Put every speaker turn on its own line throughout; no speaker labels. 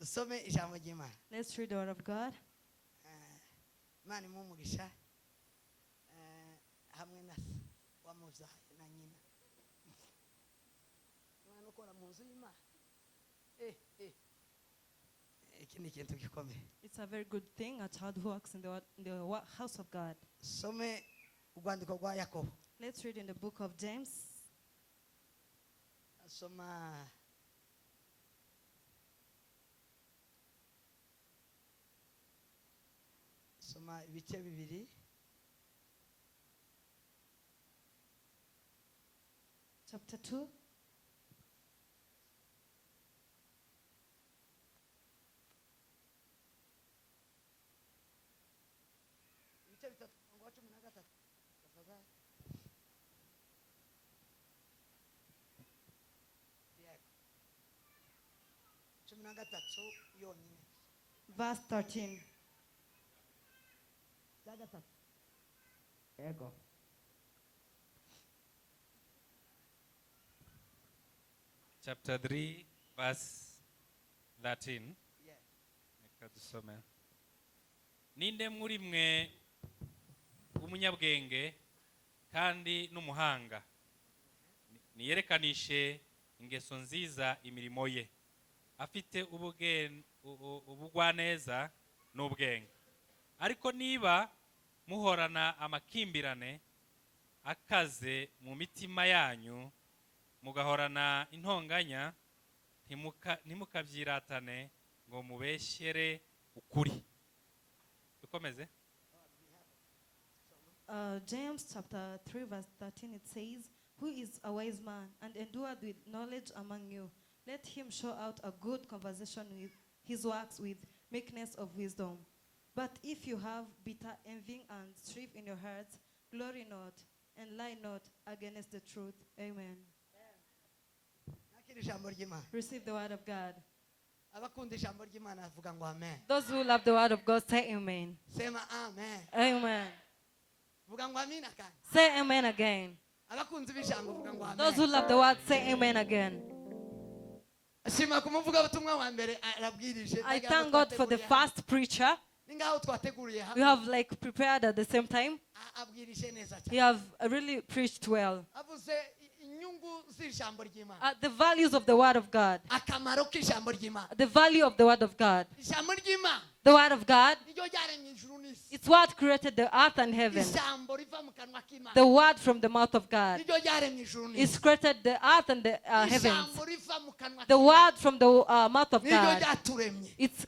Dusome ijambo ry'Imana.
Let's read the word of God.
Imana imuhe umugisha, hamwe na se wamubyaye na nyina. Umwana ukora mu nzu y'Imana, iki ni ikintu gikomeye.
It's a very good thing, a child who works in the house of God.
Some urwandiko rwa Yakobo.
Let's read in the book of James.
Asoma soma ibice bibiri.
Chapter 2.
Ibice bitatu, umurongo wa 13, tafadhali. Yego. 13 yonyine.
Verse 13.
Bya gatatu. Yego.
Chapter 3, verse 13.
Yes.
Reka dusome. Ninde muri mwe w'umunyabwenge kandi n'umuhanga, niyerekanishe ingeso nziza imirimo ye, afite ubugwaneza n'ubwenge. Ariko niba muhorana amakimbirane akaze mu mitima yanyu, mugahorana intonganya, ntimukabyiratane ngo mubeshyere ukuri. Dukomeze.
James chapter 3 verse 13, it says, "Who is a wise man and endured with knowledge among you? Let him show out a good conversation with his works with meekness of wisdom. But if you have bitter envy and strife in your hearts, glory not and lie not against the truth." Amen.
Nakira ijambo ry'Imana.
Receive the word of God.
Abakunda ijambo ry'Imana bavuga ngo amen.
Those who love the word of God say amen.
Sema amen.
Amen.
Vuga ngo amina kandi.
Say amen again.
Abakunzi b'ijambo vuga ngo
Those who
amen.
love the word say amen again.
Shima ku muvugabutumwa wa mbere arabwirije.
I thank God for the first preacher.
Ni ngaho twateguriye
We
hamwe.
have like prepared at the same time.
Abwirije neza
He
cyane.
have really preached well.
Avuze inyungu z'ijambo ry'Imana.
The values of the word of God.
Akamaro k'ijambo ry'Imana.
The value of the word of God.
Ijambo ry'Imana
The word of God,
niryo ryaremye ijuru n'isi.
it's what created the earth and heaven.
Ijambo riva mu kanwa k'Imana
The word from the mouth of God.
niryo ryaremye ijuru
It's
n'isi.
created the earth and the heavens.
Ijambo riva mu kanwa
The
k'Imana
word from the mouth of
niryo
God.
ryaturemye.
It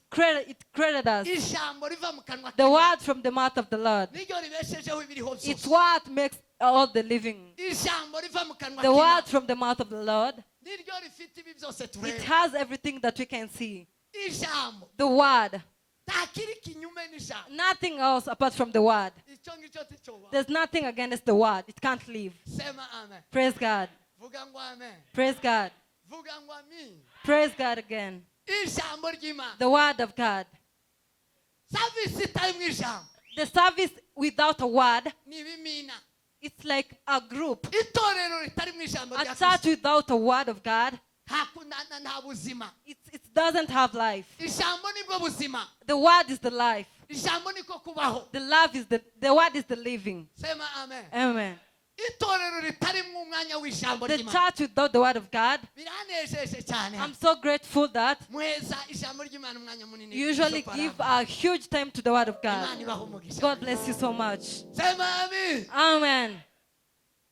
created us.
Ijambo riva mu kanwa
The
k'Imana
word from the mouth of the Lord.
niryo ribeshejeho ibiriho
It's
byose.
what makes all the living.
Ijambo riva mu kanwa
The
k'Imana
word from the mouth of the Lord.
niryo rifite ibi byose
It
tureba.
has everything that we can see.
Ijambo
The word.
ntakiri kinyume n'ijambo.
Nothing else apart from the word.
Icyo ngicyo ticyoba.
There's nothing against the word. It can't live.
Sema amen.
Praise God.
Vuga ngo amen.
Praise God.
Vuga ngo amin.
Praise God again.
Ijambo ry'Imana.
The word of God.
Service itari mu ijambo
The service without a word,
ni ibimina.
it's like a group.
Itorero ritari mu ijambo
A
rya
church
Kristo
without a word of God,
nta buzima.
it doesn't have life.
Ijambo nibwo buzima.
The word is the life.
Ijambo niko kubaho.
The love is the word is the living.
Sema amen.
Amen.
Itorero ritarimo umwanya w'ijambo
The
ry'Imana
church without the word of God,
biranejeje cyane.
I'm so grateful that
Muheza ijambo ry'Imana umwanya munini.
you usually
Bishop
give
Aramba.
a huge time to the word of
Imana
God.
ibahe umugisha.
God bless you so much.
Sema amen.
Amen.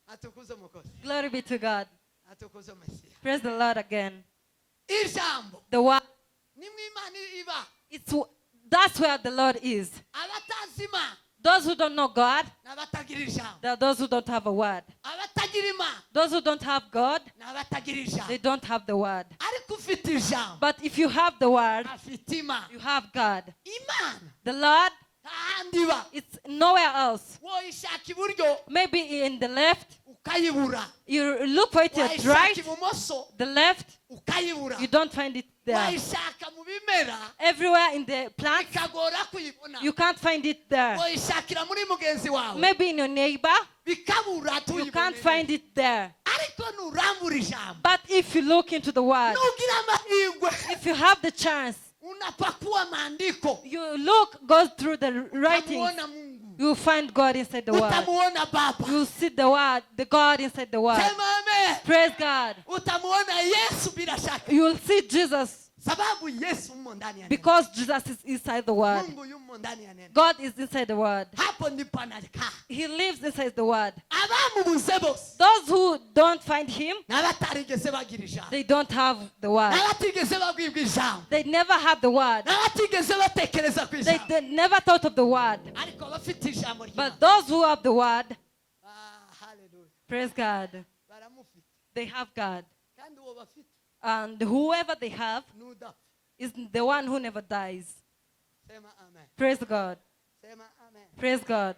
Atukuze umukozi.
Glory be to God.
Atukuze Mesiya.
Praise the Lord again.
Ijambo
The word,
nimwe Imana iba.
That's where the Lord is.
Abatazi Imana
Those who don't know God,
n'abatagira ijambo.
there are those who don't have a word.
Abatagira Imana
Those who don't have God,
n'abatagira ijambo.
they don't have the word.
Ariko ufite ijambo
But if you have the word,
afite Imana.
you have God.
Imana
The Lord,
nta handi iba.
it's nowhere else.
Woyishaka iburyo
Maybe in the left,
ukayibura.
you look for it at
Wayishaka
right,
ibumoso
the left,
ukayibura.
you don't find it there.
Wayishaka mu bimera
Everywhere in the plants,
bikagora kuyibona.
you can't find it there.
Wayishakira muri mugenzi wawe
Maybe in your neighbor,
bikabura
you can't
tuyibone.
find it there.
Ariko nurambura ijambo
But if you look into the word,
nugira amahirwe
if you have the chance,
unarambura Unapakua maandiko.
You look, go through the writings.
Utamuona Mungu.
You find God inside the word.
Utamuona Baba.
You see the word, the God inside the word.
Sema amen.
Praise God.
Utamuona Yesu bila shaka.
You will see Jesus
Sababu Yesu yumo ndani ya neno.
because Jesus is inside the word.
Mungu yumo ndani ya neno.
God is inside the word.
Hapo ndipo anakaa.
He lives inside the word.
Abamubuze bose
Those who don't find him,
n'abatarigeze bagira ijambo,
they don't have the word.
n'abatigeze babwirwa ijambo,
They never had the word.
n'abatigeze batekereza ku
They,
ijambo,
they never thought of the word.
ariko abafite ijambo ry'Imana,
But those who have the word,
ah, hallelujah,
praise God,
baramufite.
they have God.
Kandi uwo bafite
And whoever they have
n'udapfa.
is the one who never dies.
Sema amen.
Praise God.
Sema amen.
Praise God.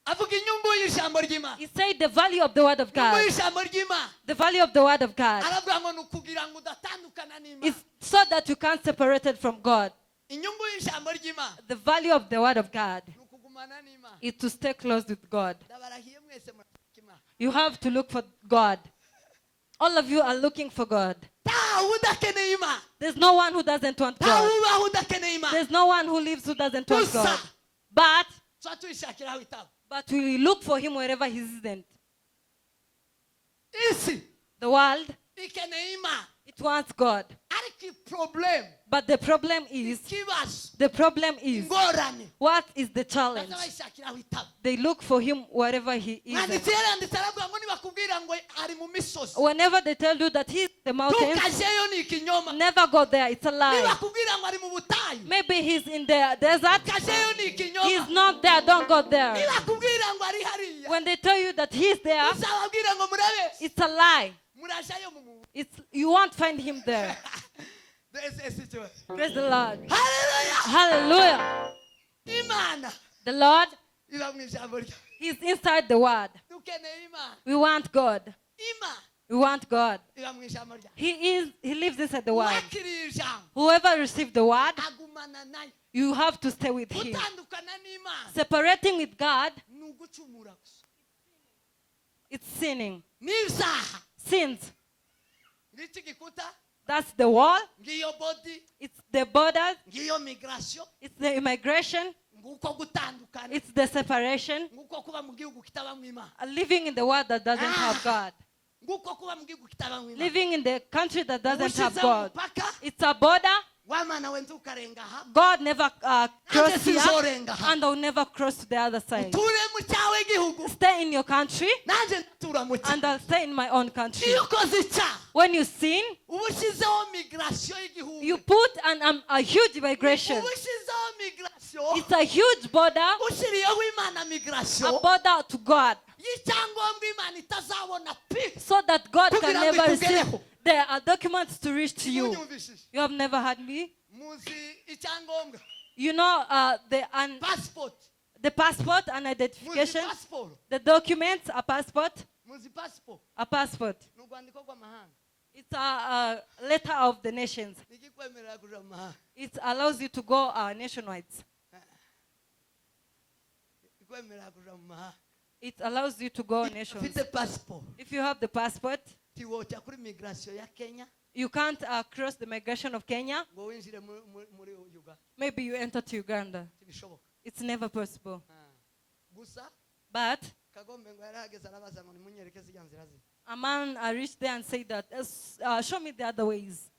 Avuga inyungu y'ijambo ry'Imana.
He said the value of the word of
Inyungu
God.
y'ijambo ry'Imana.
The value of the word of God
Aravuga ngo ni ukugira ngo udatandukana n'Imana.
is so that you can't separate it from God.
Inyungu y'ijambo ry'Imana
The value of the word of God
ni ukugumana n'Imana.
is to stay close with God.
Ndabarahiye mwese murashaka Imana.
You have to look for God. All of you are looking for God.
Ntawe udakeneye Imana.
There's no one who doesn't want
Ntawe
God.
ubaho udakeneye Imana.
There's no one who lives who doesn't want
Gusa.
God. But
Tuba tuyishakira aho itaba.
but we look for him wherever he isn't.
Isi
The world,
ikeneye Imana.
it wants God.
Ariko problem,
But the problem is,
ikibazo,
the problem is,
ingorane,
what is the challenge?
baza bayishakira aho itaba.
They look for him wherever he is.
Mwanditsi yaranditse aravuga ngo nibakubwira ngo ari mu misozi,
Whenever they tell you that he's the mountains,
ntukajeyo ni ikinyoma.
never go there. It's a lie.
Nibakubwira ngo ari mu butayu,
Maybe he's in the desert.
ntukajeyo ni ikinyoma.
He's not there. Don't go there.
Nibakubwira ngo ari hariya,
When they tell you that he's there,
uzababwira ngo murabe,
it's a lie.
murajayo mu mu.
It's you won't find him there.
This is situation.
Praise the Lord.
Hallelujah.
Hallelujah.
Imana
The Lord,
iba mu ijambo ryayo.
he's inside the word.
Dukeneye Imana.
We want God.
Imana
We want God.
iba mu ijambo ryayo.
He lives inside the word.
Uwakiriye ijambo
Whoever received the word,
agumana nayo.
you have to stay with him.
Gutandukana n'Imana
Separating with God,
ni ugucumura gusa.
it's sinning.
N'ibyaha.
Sins.
Ngiki gikuta,
That's the wall.
ngiyo body,
It's the borders.
ngiyo migration,
It's the immigration.
nguko gutandukana,
It's the separation.
nguko kuba mu gihugu kitabamo Imana,
Living in the world that doesn't have God.
nguko kuba mu gihugu kitabamo Imana.
Living in the country that doesn't have
Ushizeho
God.
umupaka,
It's a border.
wa Mana we ntukarenga aha.
God never crossed here,
sinzorenga aha.
and I'll never cross to the other side.
Uture mu cyawe gihugu,
Stay in your country,
nanjye ndatura mu cyawe.
and I'll stay in my own country.
Iyo ukoze icyaha,
When you sin,
uba ushyizeho migration y'igihugu.
you put a huge migration.
Uba ushyizeho migration,
It's a huge border,
ushyiriyeho Imana migration
a border to God,
y'icyangombwa Imana itazabona pi.
so that God can
Kugira ngo
never receive.
ikugereho.
There are documents to reach to you.
Munyumvishije.
You have never had me.
Muzi icyangombwa,
You know
passport.
the passport and
Muzi
identification,
passport.
the documents, a passport,
Muzi passport.
a passport.
Ni urwandiko rw'amahanga.
It's a letter of the nations.
Nikikwemerera kuja mu mahanga.
It allows you to go nationwide.
Ikwemerera kuja mu mahanga.
It allows you to go nations.
Ufite passport,
If you have the passport,
tiwoca kuri migration ya Kenya
you can't cross the migration of Kenya.
ngo winjire muri Uganda.
Maybe you enter to Uganda.
Ntibishoboka.
It's never possible.
Ah. Gusa
But
Kagombe ngo yarahageze arabaza ngo nimunyereke ziriya nzira ze.
a man reached there and said that, show me the other ways.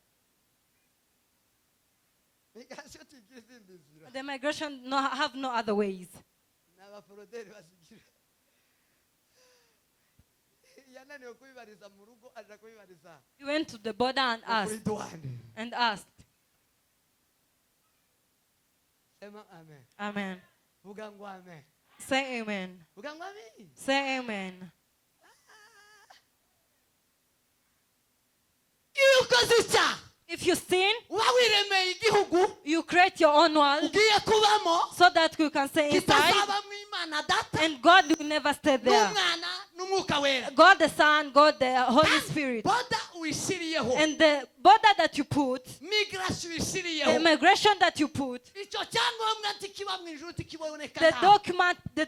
Migration tigira izindi nzira.
The migration have no other ways.
Ni abaforoderi bazigira. Yananiwe kubibariza mu rugo aja kubibariza
He went to the border and
kuri
asked.
douane.
And asked.
Sema amen.
Amen.
Vuga ngo amen.
Say amen.
Vuga ngo amen.
Say amen.
Iyo ukoze icyaha,
If you sin,
uba wiremeye igihugu
you create your own world
ugiye kubamo
so that you can stay inside,
kitazabamo Imana data
and God will never stay there.
n'umwana n'umwuka Umwuka Wera.
God the Son, God the Holy Spirit.
Border uyishyiriyeho,
And the border that you put,
migration
the
uyishyiriyeho,
immigration that you put,
icyo cyangombwa ntikiba mu ijuru, ntikiboneka
the
ntaho.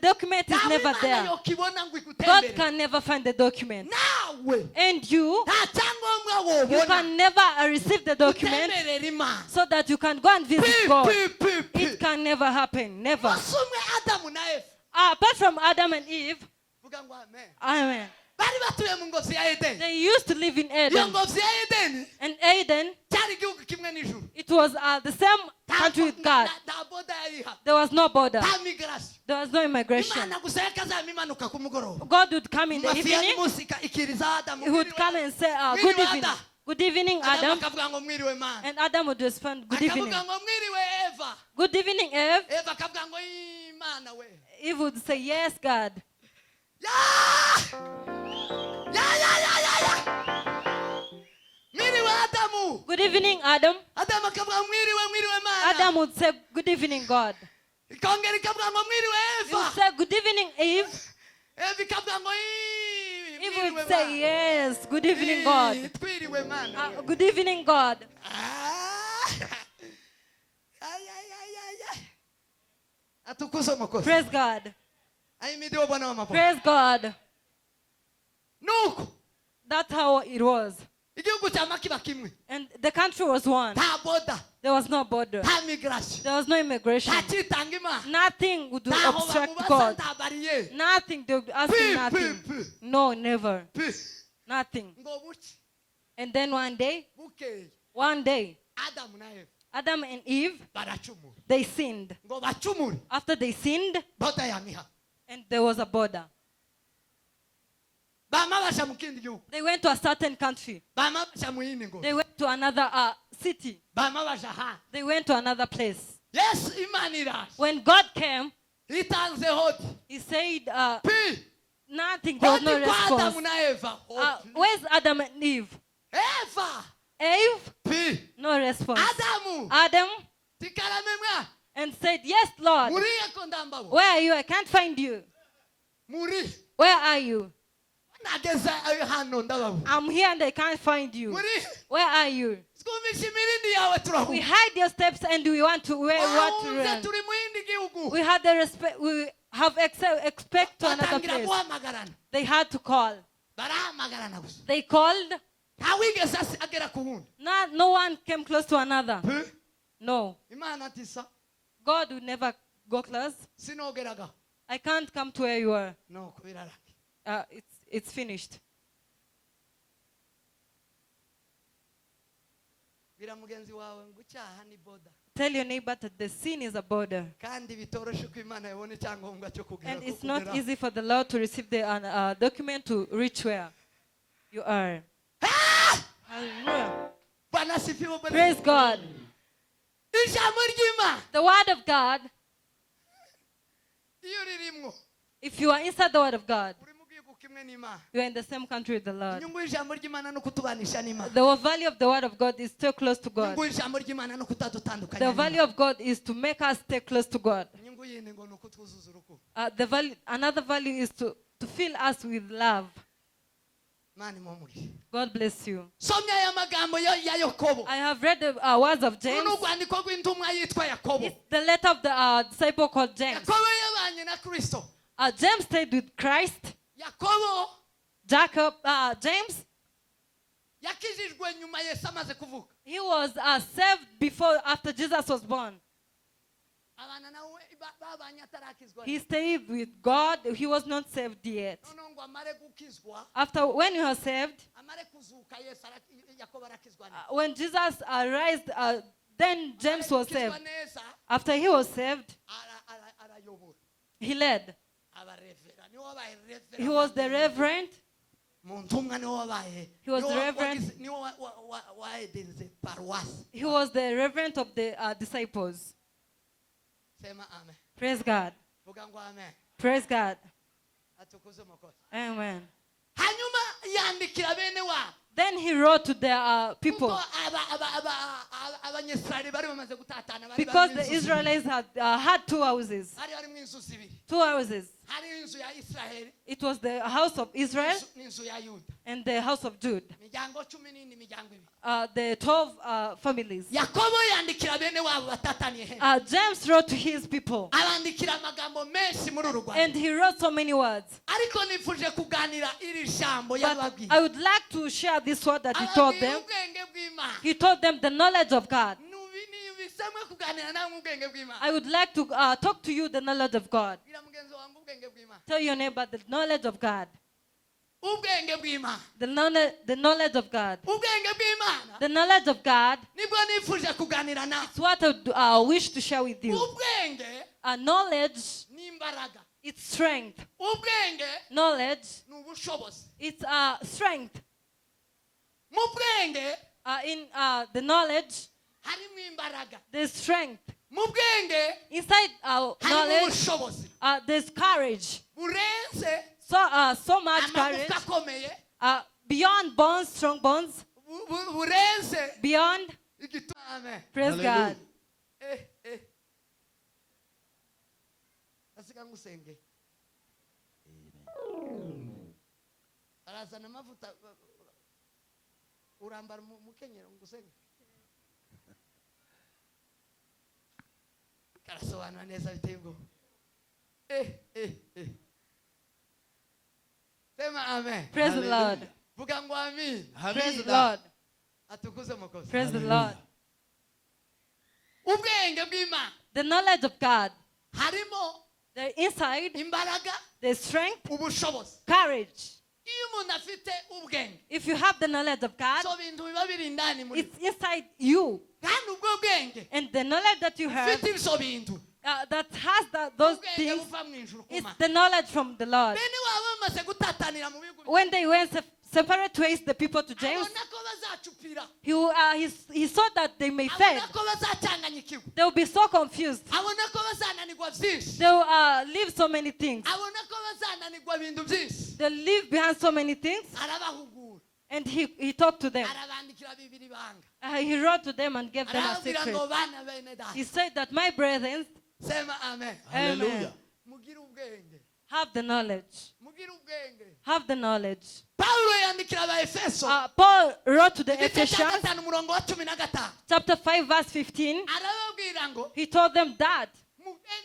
document is
Ntawe
never
Imana
there.
yokibona ngo
God
igutembere.
can never find the document.
Nawe
And you,
nta cyangombwa
you
wobona
can never receive the document
utemberera Imana.
so that you can go and visit
Pi,
God.
pi, pi, pi.
It can never happen. Never.
Umunsi umwe Adamu na Eva,
Apart from Adam and Eve,
vuga ngo amen,
amen.
Bari batuye mu ngobyi ya Edeni.
They used to live in
Iyo
Eden.
ngobyi ya Edeni
And Eden,
cyari igihugu kimwe n'ijuru.
it was the same
Nta
country with God.
Nta border yari ihari.
There was no border.
Nta migration.
There was no immigration.
Imana gusa yakazama imanuka ku mugoroba
God would come in the
Mu mafi ya
evening.
munsi ikiriza Adamu,
He would
"Mwiriwe."
come and say,
Mwiriwe,
"Good evening.
Ada.
Good evening,
Adamu
Adam."
akavuga ngo mwiriwe Mana.
And Adam would respond, "Good evening."
Akavuga ngo mwiriwe Eva.
"Good evening, Eve."
Eva akavuga ngo Imana we.
Eve would say, "Yes, God."
Ya! Ya, ya, ya, ya, ya! Mwiriwe Adamu.
"Good evening, Adam."
Adamu akavuga mwiriwe, mwiriwe Mana.
Adam would say, "Good evening, God."
Ikongera ikavuga ngo mwiriwe
He would
Eva.
say, "Good evening, Eve."
Eva ikavuga ngo "Ii,
Eve
mwiriwe
would say,
Mana."
"Yes, good evening,
Ii,
God."
twiriwe Mana we.
"Good evening, God."
Ah! Ay, ay, ay, ay, ay. Atukuzwe Mwokozi.
Praise God.
Ahimidiwe Bwana wa mabwana.
Praise God.
Nuko
That's how it was.
Igihugu cyama kiba kimwe.
And the country was one.
Nta border,
There was no border.
Nta migration,
There was no immigration.
Nta cyitanga Imana.
Nothing would
Ntaho
obstruct
bamubaza,
God.
nta bariyeri.
Nothing. They would ask
Pi,
him
pi,
nothing.
Pi.
No, never.
Pi.
Nothing.
Ngo buke,
And then one day,
bukeye,
one day,
Adamu na Eva
Adam and Eve,
baracumura.
they sinned.
Ngo bacumure,
After they sinned,
border yamiha.
and there was a border.
Bama baja mu kindi gihugu.
They went to a certain country.
Bama baja mu yindi ngo.
They went to another city.
Bama baja ahandi.
They went to another place.
Yesu Imana iraje.
When God came,
Itanze hodi.
He said,
Pi.
nothing. There was no
Hodi kwa Adamu
response.
na Eva. Hodi.
Where's Adam and Eve?
Eva.
Eve,
Pi.
no response.
Adamu.
Adam,
Tikarame mwa.
and said, "Yes, Lord."
Muriye ko ndambabo.
"Where are you? I can't find you."
Muri.
"Where are you?
Nageze hano ndababo.
I'm here and I can't find you.
Muri.
Where are you?
Twumvishe imirindi yawe
We
turahunga.
hide your steps and we want to
Twahunze
run.
turi mu yindi gihugu.
We had the respect. We have expect to another
Batangira
place."
guhamagarana.
They had to call.
Barahamagarana gusa.
They called.
Ntawigeze agera ku wundi.
Not, no one came close to another.
Pi.
No.
Imana ati sa
God would never go close.
Sinogeraga.
"I can't come to where you are."
Nuko birarangiye.
It's finished.
Bwira mugenzi wawe ngo icyaha ni border.
Tell your neighbor that the sin is a border.
Kandi bitoroshe ko Imana yabona icyangombwa cyo kugera
And
ko
it's not
kugeraho.
Easy for the Lord to receive the document to reach where you are. Hallelujah.
Bwana asifiwe Bwana.
Praise God.
Ijambo ry'Imana
The word of God,
iyo ririmwo
if you are inside the word of God,
uri mu gihugu kimwe n'Imana.
You are in the same country with the Lord.
Inyungu y'ijambo ry'Imana no kutubanisha n'Imana.
The value of the word of God is stay close to God.
Inyungu y'ijambo ry'Imana no kutadutandukanya
The
n'Imana.
Value of God is to make us stay close to God.
Inyungu yindi ngo ni ukutwuzuza urukundo.
Another value is to fill us with love.
Imana imuhe umugisha.
God bless you.
Somye aya magambo ya Yakobo.
I have read the words of
Uru
James.
Ni urwandiko rw'intumwa yitwa Yakobo.
It's the letter of the disciple called James.
Yakobo yabanye na Kristo.
James stayed with Christ.
Yakobo
Jacob, James,
yakijijwe nyuma Yesu amaze kuvuka.
He was saved before, after Jesus was born.
Abana nawe babanye atarakizwa.
He stayed with God. He was not saved yet.
Noneho ngo amare gukizwa,
After, when he was saved,
amare kuzuka Yesu Yakobo arakizwa neza.
When Jesus arose, then James was
Gukizwa
saved.
Neza
After he was saved,
arayobora.
He led.
Abarevera niwe wabaye reverend.
He was the reverend.
Mu ntumwa niwe wabaye
He was
niwe
the reverend.
Niwe waedinze paruwasi.
He was the reverend of the disciples.
Sema amen.
Praise God.
Vuga ngo amen.
Praise God.
Atukuze Umukozi.
Amen.
Hanyuma yandikira bene wabo.
Then he wrote to the people
Kuko Abanyisirayeli bari bamaze gutatana bari
because
bari mu
the
inzu zibiri.
Israelites had had two houses.
Bari bari mu inzu zibiri.
Two houses.
Hariho inzu ya Israheli
It was the house of Israel
n'inzu ya Yuda.
And the house of Jude.
Imiryango 14 imiryango ibiri.
The 12 families.
Yakobo yandikira bene wabo batataniye he.
James wrote to his people
Abandikira amagambo menshi muri uru
and
Rwanda.
He wrote so many words.
Ariko nifuje kuganira iri jambo
But
yababwiye.
I would like to share this word that he taught
Ababwira
them.
ubwenge bw'Imana.
He taught them the knowledge of God.
Nubisemwe kuganira namwe ubwenge bw'Imana.
I would like to talk to you the knowledge of God.
Bwira mugenzi wanjye ubwenge bw'Imana.
Tell your neighbor the knowledge of God.
Ubwenge bw'Imana.
The knowledge of God.
Ubwenge bw'Imana.
The knowledge of God
Nibwo nifuje kuganira nawe.
is what I would wish to share with you.
Ubwenge
Knowledge,
n'imbaraga.
It's strength.
Ubwenge
Knowledge,
ni ubushobozi.
It's strength.
Mu bwenge
In the knowledge,
harimo imbaraga.
There's strength.
Mu bwenge
Inside our
harimo
knowledge,
ubushobozi
there's courage.
Burenze
So much courage.
Amagufwa akomeye.
Beyond bones, strong bones.
Burenze
Beyond.
Igituma. Amen.
Praise
Hallelujah.
God.
Eh, eh. Asiga ngusenge. Arazana amavuta urambara umukenyero ngusenge. Karasobanura neza biteye ubwoba. Eh, eh, eh. Sema amen.
Praise the Lord.
Hallelujah.
Vuga ngo amen.
Praise the
Amina.
Lord.
Atukuze Mukozi.
Praise the Lord.
Ubwenge bw'Imana
The knowledge of God.
Harimo
The inside,
imbaraga,
the strength,
ubushobozi.
Courage.
Iyo umuntu afite ubwenge,
If you have the knowledge of God,
ibyo bintu biba biri indani muri
it's inside you.
Kandi ubwo bwenge
And the knowledge that you have,
ufite ibyo bintu
that has that, those
ubwenge
things,
buva mu ijuru
it's
kuma
the knowledge from the Lord.
Bene wabo bamaze gutatanira mu bihugu
When they went separate ways, the people to James,
abona ko bazacupira
he saw that they may fail.
Abona ko bazacanganyikirwa
They will be so confused.
Abona ko bazananirwa byinshi
They will leave so many things.
Abona ko bazananirwa ibintu byinshi
They leave behind so many things.
Arabahugura
And he talked to them.
Arabandikira bibiri banga
He wrote to them and gave them a
arababwira
secret.
Ngo bana bene data
He said that my brethren,
sema amen.
Hallelujah.
Mugire ubwenge
have the knowledge.
Mugire ubwenge.
Have the knowledge.
Pawulo yandikira Abaefeso
Paul wrote to the
igice cya
Ephesians,
5 umurongo wa 15
chapter 5, verse 15.
Arababwira ngo
He told them that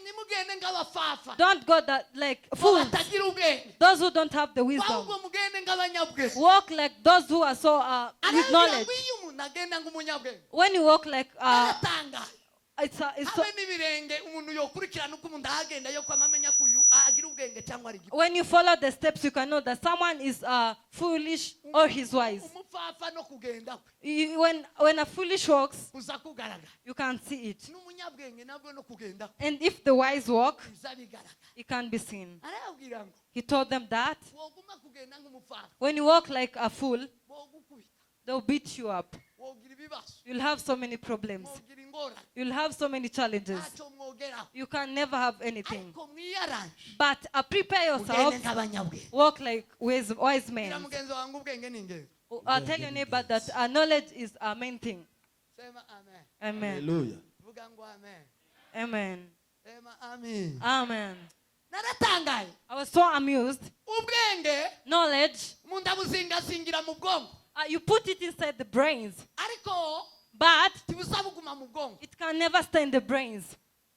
nimugende nk'abafafa
don't go that like
ngo
fools,
batagira ubwenge
those who don't have the wisdom.
Ahubwo mugende nk'abanyabwenge
Walk like those who are so with
arababwira
knowledge.
Ngo iyo umuntu agenda nk'umunyabwenge
When you walk like
aratangaye
it's so,
habe n'ibirenge umuntu yokurikirana uko umuntu ahagenda yo kwama amenya ko uyu agira ubwenge cyangwa ari igipu
when you follow the steps, you can know that someone is foolish or he's wise.
Umupfapfa no kugenda kwe
When a foolish walks,
kuza kugaragara
you can see it.
N'umunyabwenge nabwo no kugenda kwe
And if the wise walk,
biza bigaragara
it can be seen.
Arababwira ngo
He told them that
woguma kugenda nk'umupfapfa
when you walk like a fool,
bogukubita
they'll beat you up.
Wogira ibibazo
You'll have so many problems.
Mwogira ingorane
You'll have so many challenges.
Ntacyo mwogeraho
You can never have anything.
Ariko mwiyaranje
But prepare
mugende
yourself.
nk'abanyabwenge
Walk like wise men.
Bwira mugenzi wawe ngo ubwenge ni ingenzi
Tell your neighbor that knowledge is our main thing.
Sema amen.
Amen.
Hallelujah.
Vuga ngo amen.
Amen.
Sema amen.
Amen.
Naratangaye
I was so amused.
Ubwenge
Knowledge,
umuntu abuzingazingira mu bwonko
you put it inside the brains,
ariko
but
ntibuzabuguma mu bwonko
it can never stay in the brains.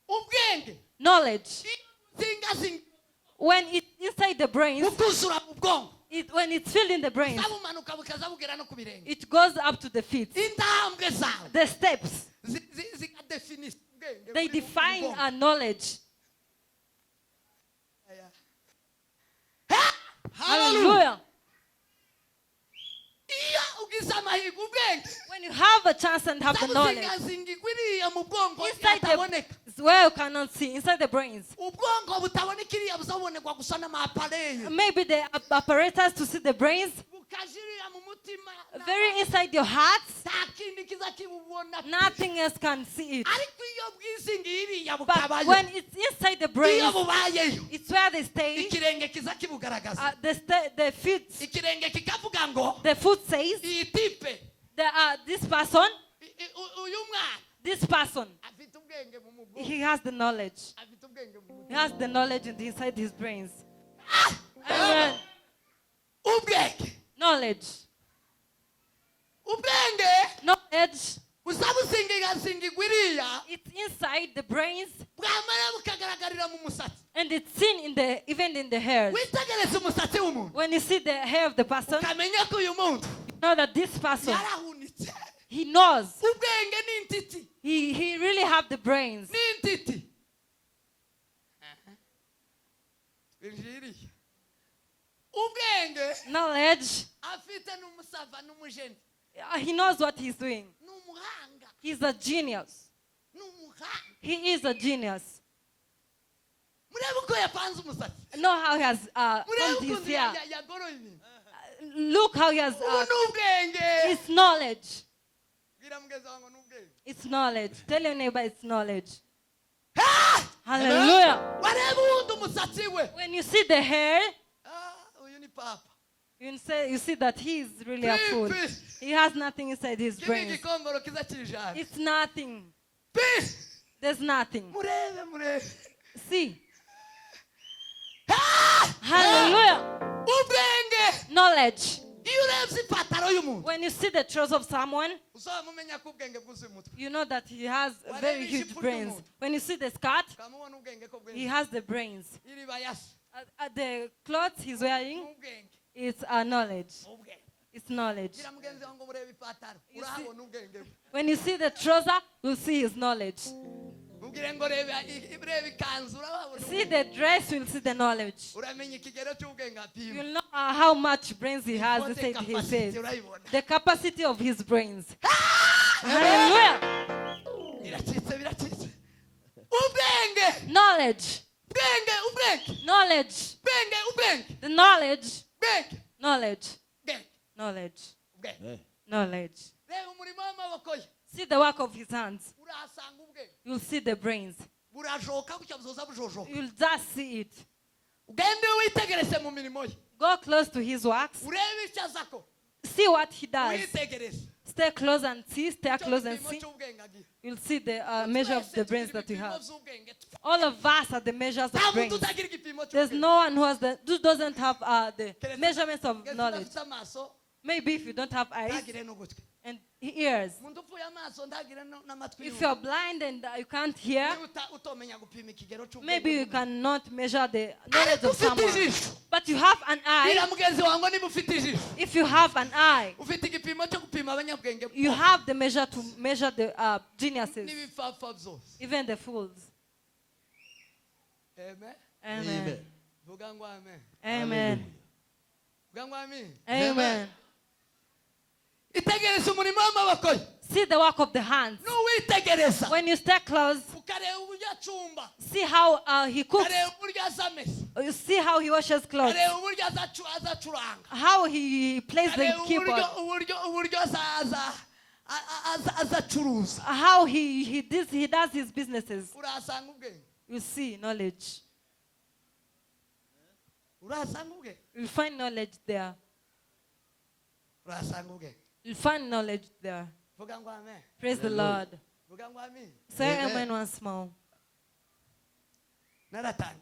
Ubwenge
Knowledge,
iyo buzingazinga
when it's inside the brains,
bukuzura mu bwonko
when it's filled in the brains,
bumanuka bukaza bugera no ku birenge
it goes up to the feet.
Intambwe zawe
The steps,
zikadefinisa ubwenge
they
buri mu
define
bwonko.
our knowledge.
Aya.
Hallelujah.
Iyo ugize amahirwe ubwenge
When you have a chance and have the knowledge,
buzingazinga iriya mu bwonko
inside
ataboneka
the where you cannot see, inside the brains.
Ubwonko butaboneka iriya buzabonekwa gusa n'ama appareil
Maybe the apparatus to see the brains,
bukajirira mu mutima
very inside your heart,
nta kindi kiza kibubona
nothing else can see it.
Ariko iyo bwizingiye iriya
But
bukabayo
when it's inside the
iyo
brains,
bubayeyo
it's where they stay.
Ikirenge kiza kibugaragaza
The feet,
ikirenge kikavuga ngo
the foot says,
iyi type
this person,
uyu mwana
this person,
afite ubwenge mu mugongo
he has the knowledge.
Afite ubwenge mu mutwe.
He has the knowledge inside his brains. Amen.
Ubwenge.
Knowledge.
Ubwenge
Knowledge.
buza busingigazingigwa iriya
It's inside the brains
bwamara bukagaragarira mu musatsi.
And it's seen in the even in the hairs.
Witegereze umusatsi w'umuntu
When you see the hair of the person,
ukamenya ko uyu muntu
you know that this person,
yarahunitse.
He knows.
Ubwenge ni intiti.
He really have the brains.
Ni intiti. Twinjiye iriya ubwenge
Knowledge.
Afite n'umusava n'umujeni.
He knows what he's doing.
Ni umuhanga.
He's a genius.
Ni umuhanga.
He is a genius.
Murebe uko yapanze umusatsi.
Know how he has
Murebe
combed his
ukuntu
hair.
yagoroye ibintu.
Look how he has.
Ubu ni ubwenge.
It's knowledge.
Bwira mugenzi wawe ngo ni ubwenge.
It's knowledge. Tell your neighbor it's knowledge.
Ah!
Hallelujah.
Wareba uwundi umusatsi we.
When you see the hair,
Ah, uyu ni papa.
you see that he is really a fool.
Pi,
He has nothing inside his
iki ni
brains.
igikomboro kiza kijana.
It's nothing.
Pi!
There's nothing.
Murebe, murebe.
See.
Ah!
Hallelujah.
Ubwenge.
Knowledge.
Iyo urebye ipataro y'umuntu
When you see the trouser of someone,
uzamumenya ko ubwenge bwuzuye umutwe.
You know that he has very huge brains. When you see the skirt,
ukamubona ubwenge ko
he
bwinshi.
Has the brains.
Iriba yasa.
The clothes he's wearing,
ubwenge.
It's knowledge.
Ubwenge.
It's knowledge.
Gira mugenzi wawe ngo murebe ipataro
You see-
urahabona ubwenge bwe.
When you see the trouser, you'll see his knowledge.
Mubwire ngo reba reba ikanzu urahabona
See
ubwenge.
The dress, you'll see the knowledge.
Uramenya ikigero cy'ubwenge apima.
You'll know how much brains he has
Ikote
inside his
capacity
head.
urayibona.
The capacity of his brains. Hallelujah.
Biracitse, biracitse. Ubwenge.
Knowledge.
Ubwenge, ubwenge.
Knowledge.
Ubwenge, ubwenge.
The knowledge.
Ubwenge.
Knowledge.
Ubwenge.
Knowledge.
Ubwenge.
Knowledge.
Reba umurimo w'amaboko ye.
See the work of his hands.
Urahasanga ubwenge.
You'll see the brains.
Burajoka gutya buzoza bujojoka.
You'll just see it.
Ugende witegereze mu mirimo ye.
Go close to his works.
Urebe icyo azako.
See what he does.
Witegereze.
Stay close and see. Stay
Icyo
close and
gipimo
see.
cy'ubwenge agira.
You'll see the measure of
Twese
the brains
tugira
that you
ibipimo
have.
by'ubwenge.
All of us are the measures
Nta
of
muntu
brains.
utagira igipimo
There's
cy'ubwenge.
no one who doesn't have the
Keretse-
measurements of
keretse
knowledge.
udafite amaso
Maybe if you don't have eyes
ntagire n'ugutwi.
And ears.
Umuntu upfuye amaso ntagire n'amatwi
If
yumva.
you're blind and you can't hear,
Niba utomenya gupima ikigero cy'ubwenge
maybe you
bw'umuntu.
Cannot measure the knowledge
Ariko
of
ufite
someone.
ijisho.
But you have an eye.
Bwira mugenzi wawe ngo niba ufite ijisho
If you have an eye,
ufite igipimo cyo gupima abanyabwenge
you have the measure to measure the geniuses,
n'ibipfapfa byose.
Even the fools.
Amen.
Amen.
Vuga ngo amen.
Amen.
Vuga ngo amen.
Amen.
Itegereze umurimo w'amaboko ye.
See the work of the hands.
Nuwitegereza
When you stay close,
ukareba uburyo acumba,
see how he cooks.
ukareba uburyo azamesa,
You see how he washes clothes,
ukareba uburyo azacuranga,
how he plays the
ukareba uburyo
keyboard,
uburyo azacuruza,
how he does his businesses.
Urahasanga ubwenge.
You see knowledge.
Urahasanga ubwenge.
You'll find knowledge there.
Urahasanga ubwenge.
You'll find knowledge there.
Vuga ngo amen.
Praise the Lord.
Vuga ngo amen.
Say
Amen.
amen once more.
Naratangaye.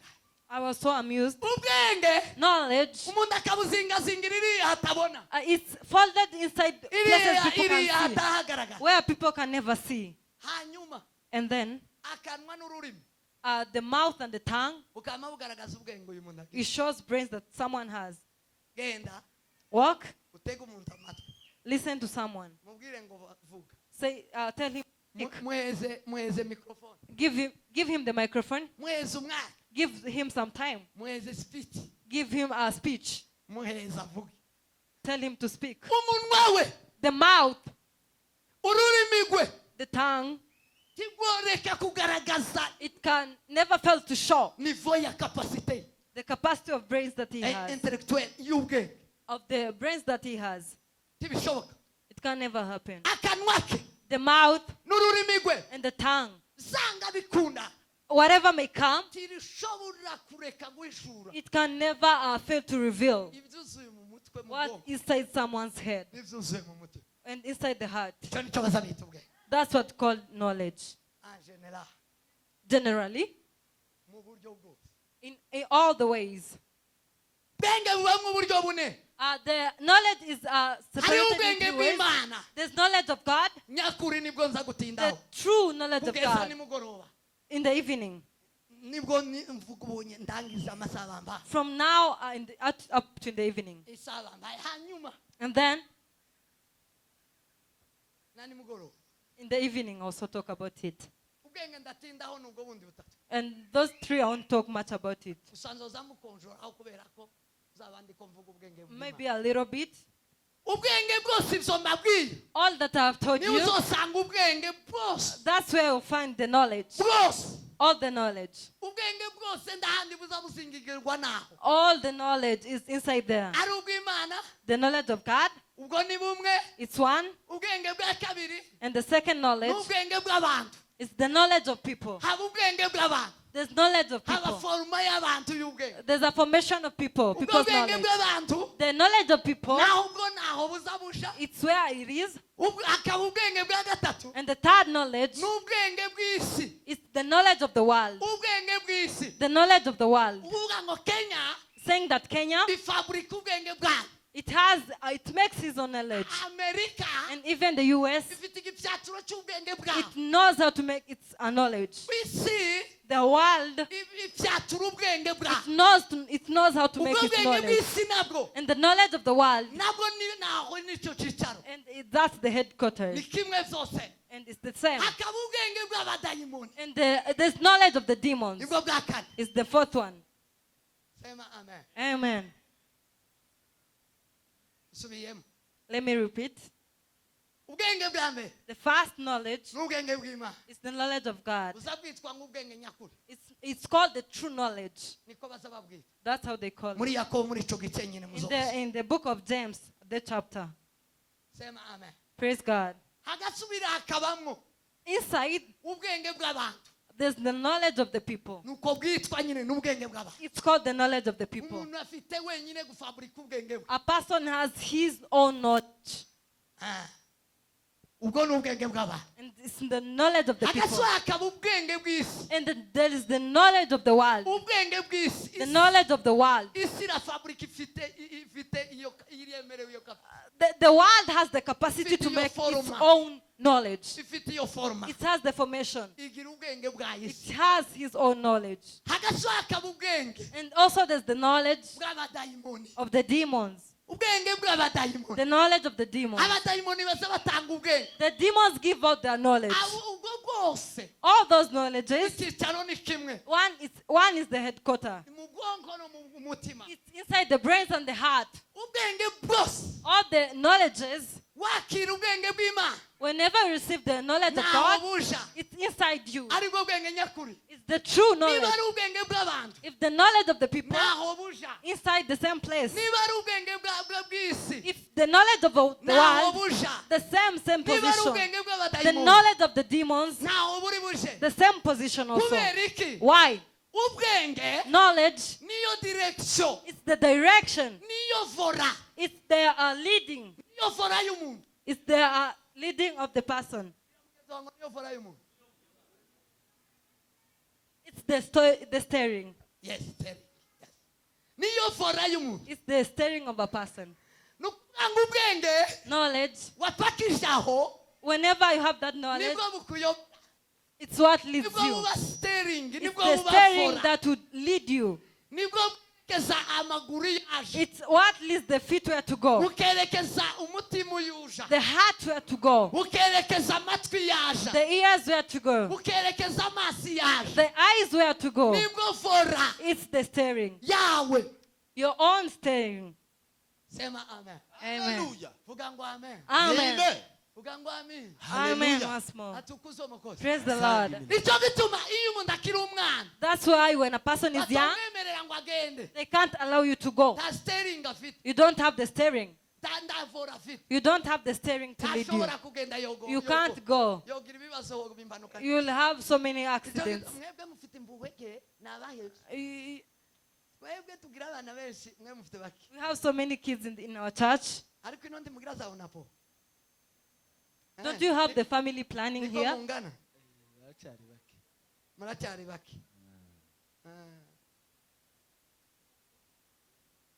I was so amused.
Ubwenge
Knowledge,
umuntu akabuzingazingira iriya hatabona,
it's folded inside places
iriya
people
iriya
can see,
hatahagaragara.
Where people can never see.
Hanyuma
And then
akanwa n'ururimi
the mouth and the tongue,
bukaba bugaragaza ubwenge uyu muntu agira.
It shows brains that someone has.
Genda
Walk,
utege umuntu amatwi,
listen to someone.
Mubwire ngo vuga.
Say, tell him, speak.
Muheze, muheze microphone.
Give him the microphone.
Muheze umwanya.
Give him some time.
Muheze speech.
Give him a speech.
Muheze avuge.
Tell him to speak.
Umunwa we,
The mouth,
ururimi rwe
the tongue,
ntigoreka kugaragaza
it can never fail to show
niveau ya capacité
the capacity of brains that he has,
intellectuelle y'ubwenge.
Of the brains that he has.
Ntibishoboka.
It can never happen.
Akanwa ke
The mouth
n'ururimi rwe
and the tongue,
zanga bikunda
whatever may come,
ntirishobora kureka guhishura
it can never fail to reveal
ibyuzuye mu mutwe mu
what
bwonko
inside someone's head
n'ibyuzuye mu mutima.
And inside the heart.
Icyo nicyo baza bita ubwenge.
That's what called knowledge.
En general,
Generally,
mu Mu buryo bwose.
In all the ways.
Ubwenge bubamo uburyo bune.
The knowledge is
Hariho
separated in
ubwenge
two ways.
bw'Imana
There's knowledge of God,
nyakuri, nibwo nza
the
gutindaho
true knowledge of
kugeza
God,
nimugoroba.
In the evening.
Nibwo mvuga ubunye ndangiza amasaha bambaye.
From now up to in the evening.
Isaha bambaye hanyuma
And then
na nimugoroba.
in the evening also talk about it.
Ubwenge ndatindaho nubwo bundi butatu.
And those three, I won't talk much about it.
Gusa nzoza mukonjoraho kubera ko uzaba ndiko mvuga ubwenge bw'Imana.
Maybe a little bit.
Ubwenge bwose ibyo mbabwiye
All that I have taught
niba
you,
uzosanga ubwenge bwose
that's where you'll find the knowledge.
Bwose.
All the knowledge.
Ubwenge bwose ndahandi buza buzingigirwa naho.
All the knowledge is inside there.
Ari ubw'Imana.
The knowledge of God,
Ubwo ni bumwe.
It's one.
Ubwenge bwa kabiri
And the second knowledge
n'ubwenge bw'abantu.
Is the knowledge of people.
Haba ubwenge bw'abantu.
There's knowledge of
Haba
people.
forme y'abantu y'ubwenge.
There's a formation of people,
Ubwo
people's
bwenge
knowledge.
Bw'abantu
The knowledge of people,
naho ubwo naho buza busha.
It's where it is.
Hakaba ubwenge bwa gatatu
And the third knowledge
n'ubwenge bw'isi.
Is the knowledge of the world.
Ubwenge bw'isi.
The knowledge of the world.
Uvuga ngo Kenya
Saying that Kenya,
ifaburika ubwenge bwayo.
it makes its own knowledge.
Amerika
And even the US,
ifite igipyaturo cy'ubwenge bwayo.
It knows how to make its a knowledge.
Isi
The world,
ipyatura ubwenge bwayo.
it knows how to make
Ubwo
its
bwenge
knowledge.
bw'isi nabwo
And the knowledge of the world,
nabwo ni naho nicyo cyicaro.
And that's the
Ni
headquarters.
Kimwe byose.
And it's the same.
Hakaba ubwenge bw'abadayimoni.
And there's knowledge of the demons.
Nibwo bwa kane.
It's the fourth one.
Sema amen.
Amen.
Nsubiyemo.
Let me repeat.
Ubwenge bwa mbere
The first knowledge
ni ubwenge bw'Imana.
Is the knowledge of God.
Buza bwitwa nk'ubwenge nyakuri.
It's called the true knowledge.
Niko baza babwita.
That's how they call it.
Muri Yakobo muri ico gice nyine
In
muzoza.
the book of James, the chapter.
Sema amen.
Praise God.
Hagasubira hakabamwo
Inside,
ubwenge bw'abantu.
There's the knowledge of the people.
Nuko bwitwa nyine n'ubwenge bw'abantu.
It's called the knowledge of the people.
Umuntu afite wenyine gufaburika ubwenge bwe.
A person has his own knowledge.
Ah. Ubwo ni ubwenge bw'abantu.
And it's the knowledge of the people.
Hagasubira hakaba ubwenge bw'isi.
And then there is the knowledge of the world.
Ubwenge bw'isi.
The knowledge of the world.
Isi irafaburika ifite ifite iyo iremerewe iyo
The world has the capacity to
Ifite iyo
make its
forme.
Own knowledge.
Ifite iyo forme.
It has the formation.
Igira ubwenge bwayo
It
isi.
Has his own knowledge.
Hagasubira hakaba ubwenge
And also there's the knowledge
bw'abadayimoni.
Of the demons.
Ubwenge bw'abadayimoni.
The knowledge of the demons.
Abadayimoni baza batanga ubwenge.
The demons give out their knowledge.
Abo ubwo bwose
All those knowledges,
icyicaro ni kimwe.
one is the headquarter.
Mu bwonko no mu mutima.
It's inside the brains and the heart.
Ubwenge bwose.
All the knowledges,
Wakira ubwenge bw'Imana
whenever you receive the knowledge of
ntaho
God,
buja.
It's inside you.
Aribwo bwenge nyakuri.
It's the true
Niba
knowledge.
ari ubwenge bw'abantu
If the knowledge of the people
ntaho buja.
Inside the same place,
Niba ari ubwenge bw'isi
if the knowledge of the
ntaho
world,
buja.
the same
Niba ari
position,
ubwenge
the
bw'abadayimoni
knowledge of the demons,
ntaho buri buje.
The same position also.
Kubera iki?
Why?
Ubwenge
Knowledge
niyo direction,
is the direction.
Niyo volant.
It's the leading.
Niyo volant y'umuntu.
It's the leading of the person.
Niyo volant y'umuntu.
It's the steering.
Yes, steering. Yes. Niyo volant y'umuntu.
It's the steering of a person.
Ni ukuvuga ngo ubwenge
Knowledge.
Wapakije aho
Whenever you have that knowledge,
nibwo bukuyobora.
It's what leads
Nibwo
you.
buba steering.
It's
Nibwo
the
buba
steering
volant.
That would lead you.
Nibwo bwerekeza amaguru yaje.
It's what leads the feet where to go,
Bukerekeza umutima uyuja.
The heart where to go,
Bukerekeza amatwi yaja.
The ears where to go,
Bukerekeza amaso yaje.
The eyes where to go.
Nibwo volant
It's the steering.
Yawe.
Your own steering.
Sema amen.
Amen.
Hallelujah.
Vuga ngo amen.
Amen.
Amen.
Vuga ngo amen.
Amen
Hallelujah.
once more.
Atukuzwe Umukozi.
Praise the Lord.
Nicyo gituma iyo umuntu akiri umwana
That's why when a person is young,
batamwemerera ngo agende.
They can't allow you to go.
Nta steering afite.
You don't have the steering.
Nta nta volant afite.
You don't have the steering to lead you.
Ntashobora kugenda yogo
You can't go.
Yogira ibibazo yoga impanuka.
You'll have so many
Nicyo
accidents.
gituma mwebwe mufite impuhwe ni abahebye. Twebwe tugira abana benshi mwe mufite bake.
We have so many kids in our church.
Ariko ino ndi mugira za onapo.
Don't you have the family planning
Niko
here?
mungana.
Baracyari bake.
Muracyari bake.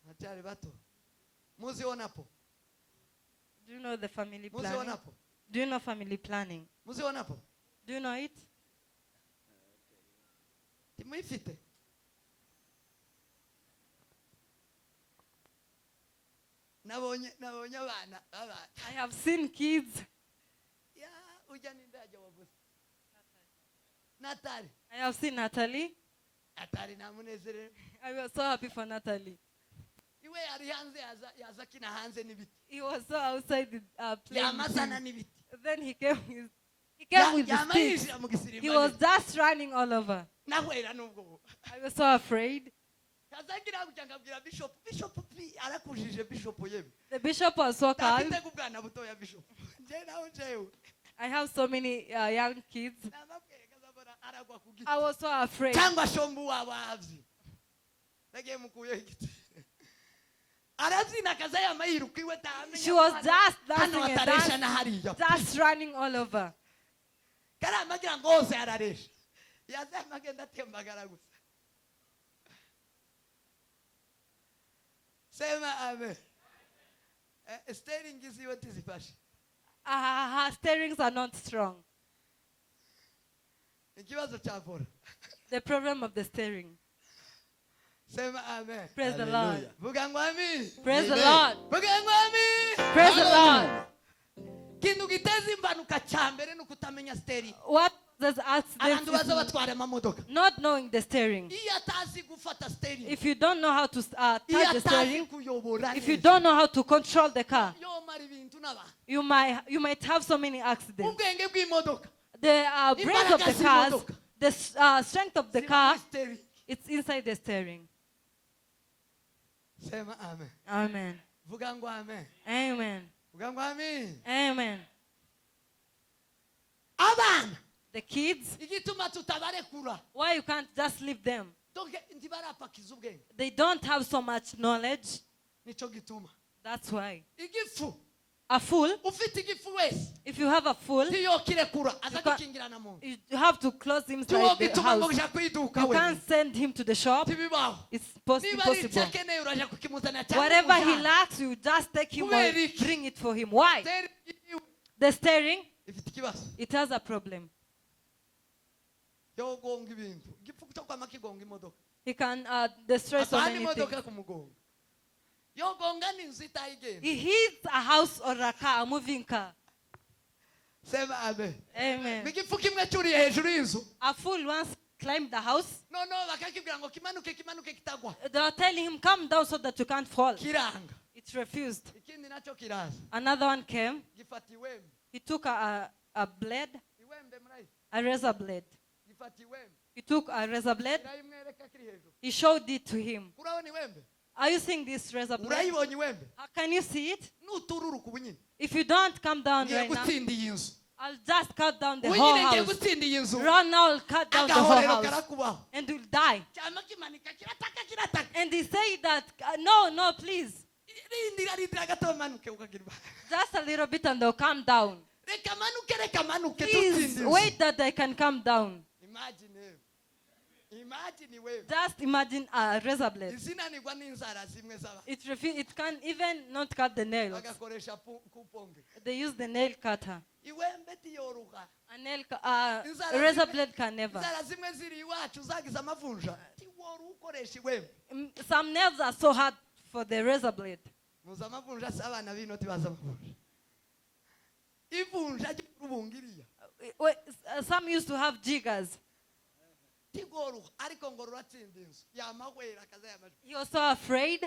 Baracyari bato. Muzi onapo.
Do you know the family
Muzi
planning?
onapo.
Do you know family planning?
Muzi onapo.
Do you know it?
Timuyifite. Nabonye abana abana.
I have seen kids.
Ya ujya n'indajya wavuze. Natali.
I have seen Natalie.
Natali namunezerewe.
I was so happy for Natalie.
Iwe yari hanze yaza yaza akina hanze n'ibiti.
He was so outside the playing.
Yamazana
things.
n'ibiti.
Then he came with the
Yama
sticks.
yinjira mu gisirimba.
He was just running all over.
Nahwera n'ubwo.
I was so afraid.
Kazagira gutya nkabwira bishop, bishop pi arakujije bishop yemwe.
The bishop was so calm.
Ndafite ubwana butoya bishop. Nje naho njewe.
I have so many young kids.
Nababwiye kazabona aragwa ku giti.
I was so afraid.
Cyangwa shombu wabo avyi. Nagiye mukuyeho igiti. Arabyina akaza yama yiruka iwe tamenya.
She was just
hano
dancing and
ataresha
dancing,
na hariya.
just running all over.
Karama agira ngo hose araresha. Yazama agenda atembagara gusa. Sema amen. Steering ziwe tizifashe.
Her steerings are not strong.
Ikibazo cya volant.
The problem of the steering.
Sema amen.
Praise the Lord.
Vuga ngo amen.
Praise the
Amen.
Lord.
Vuga ngo amen.
Praise the Lord.
Ikintu giteza impanuka cya mbere ni ukutamenya steering.
What does accident
Abantu baza
is
batwara amamodoka.
not knowing the steering.
Iyo atazi gufata steering.
If you don't know how to
Iyo
touch the
atazi
steering,
kuyobora
if you
neza.
don't know how to control the car,
Yomara ibintu n'abantu.
you might have so many accidents.
Ubwenge bw'imodoka.
The brains of the cars, the strength of the
ziba
car,
muri steering.
it's inside the steering.
Sema amen.
Amen.
Vuga ngo amen.
Amen.
Vuga ngo amen.
Amen.
Abana
The kids,
igituma tutabarekura.
Why you can't just leave them?
Donc ntibarapakiza ubwenge.
They don't have so much knowledge.
Nico gituma.
That's why.
Igifu
A fool,
ufite igifu wese
if you have a fool,
ntiyokirekura aza
You can't-
gukingirana mu nzu.
you have to close him inside the
Ntiwogituma ngo
house.
uja kwiduka
You
we.
can't send him to the shop.
Ntibibaho.
It's
Niba ari icyo
impossible.
akeneye uraja kukimuzanira cyangwa
Whatever he
umujyane.
lacks, you just take him or
Kubera iki?
Bring it for him. Why?
Steering yiwe
The steering,
ifite ikibazo.
It has a problem.
Yogonga ibintu. Igifu cyo kwama kigonga imodoka.
He can destroy so
Avana
many
imodoka
things.
ku mugongo. Yogonga n'inzu itayigenda.
He hits a house or a car, a moving car.
Sema amen.
Amen.
Igifu kimwe cyuriye hejuru y'inzu.
A fool once climbed the house.
Noneho bakakibwira ngo kimanuke kimanuke kitagwa.
They are telling him, "Come down so that you can't fall."
Kiranga.
It refused.
Ikindi nacyo kiraza.
Another one came.
Gifata iwembe.
He took a blade,
Iwembe murayizi.
A razor blade.
Gifata iwembe.
He took a razor blade.
Kirayimwereka kiri hejuru.
He showed it to him.
Urabona iwembe?
Are you seeing this razor blade?
Urayibonye iwembe?
Can you see it?
Nutururuka ubu nyine.
If you don't come down
Ngiye
right now,
gutsinda iyi nzu.
I'll just cut down the
Ubu
whole
nyine ngiye
house.
gutsinda iyi nzu.
Right now, I'll cut down the whole
Agahorero
house.
karakubaho.
And you'll die.
Cyama kimanika kirataka kirataka.
And he said that, "No, no, please.
Rindira rindira gato manuke ukagira.
Just a little bit and they'll come down.
Reka manuke reka manuke
Please
tutsinda inzu.
wait that they can come down."
Imagine yewe. Imagine wewe.
Just imagine a razor blade.
Izinanirwa n'inzara zimwe z'abantu.
It can even not cut the nails.
Bagakoresha coupe-ongles.
They use the nail cutter.
Iwembe tiyoruka.
A nail
Inzara
razor
zimwe-
blade can never.
Inzara zimwe ziri iwacu zagize amavunja. Tiworu ukoresha iwembe.
Some nails are so hard for the razor blade.
Muzi amavunja si abana b'ino tibazi amavunja. Ivunja ry'urubungiriya.
Wait, some used to have jiggers.
Tigoruha ariko ngo ruratsinda inzu. Yamahwera akaza yamajwi.
He was so afraid.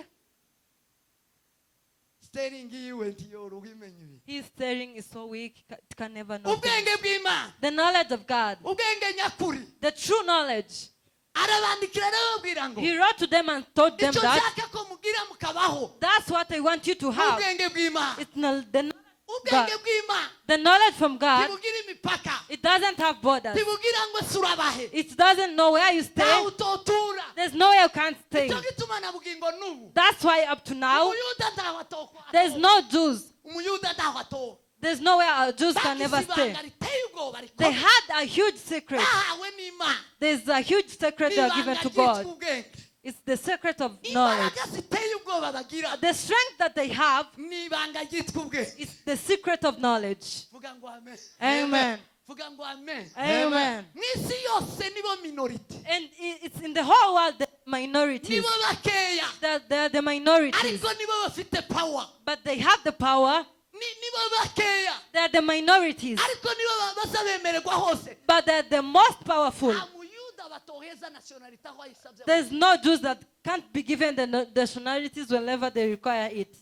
Steering yiwe ntiyoruha imenya ibi.
His steering is so weak, it can never know.
Ubwenge bw'Imana.
The knowledge of God,
Ubwenge nyakuri.
The true knowledge.
Arabandikira arababwira ngo
He wrote to them and taught them
icyo
that
nshaka ko mugira mukabaho.
That's what I want you to have.
Ubwenge bw'Imana.
It's not the knowledge of God.
Ubwenge bw'Imana
The knowledge from God,
ntibugira imipaka.
It doesn't have borders.
Ntibugira ngo ese urabahe.
It doesn't know where you stay.
Ntawe utotura.
There's nowhere you can't stay.
Icyo gituma na bugingo n'ubu
That's why up to now,
umuyuda ntaho atokwa.
There's no Jews.
Umuyuda ntaho atoka.
There's nowhere a Jews can
Bagize
never stay.
ibanga riteye ubwoba
They
rikomeye.
had a huge secret.
Bahawe n'Imana. Imana.
There's a huge secret they are given
Ibanga
to
ryitwa
God.
ubwenge.
It's the secret of knowledge.
Imbaraga ziteye ubwoba bagira
The strength that they have
ni ibanga ryitwa ubwenge.
is the secret of knowledge.
Vuga ngo amen.
Amen.
Vuga ngo amen.
Amen.
Mu isi yose nibo minority,
And it's in the whole world the minorities.
nibo bakeya,
They're the minorities.
ariko nibo bafite power.
But they have the power.
Nibo bakeya,
They're the minorities.
ariko nibo baza bemererwa hose.
But they're the most powerful.
Nta muyuda batoheza nationality aho ayisabye.
There's no Jews that can't be given the nationalities whenever they require it.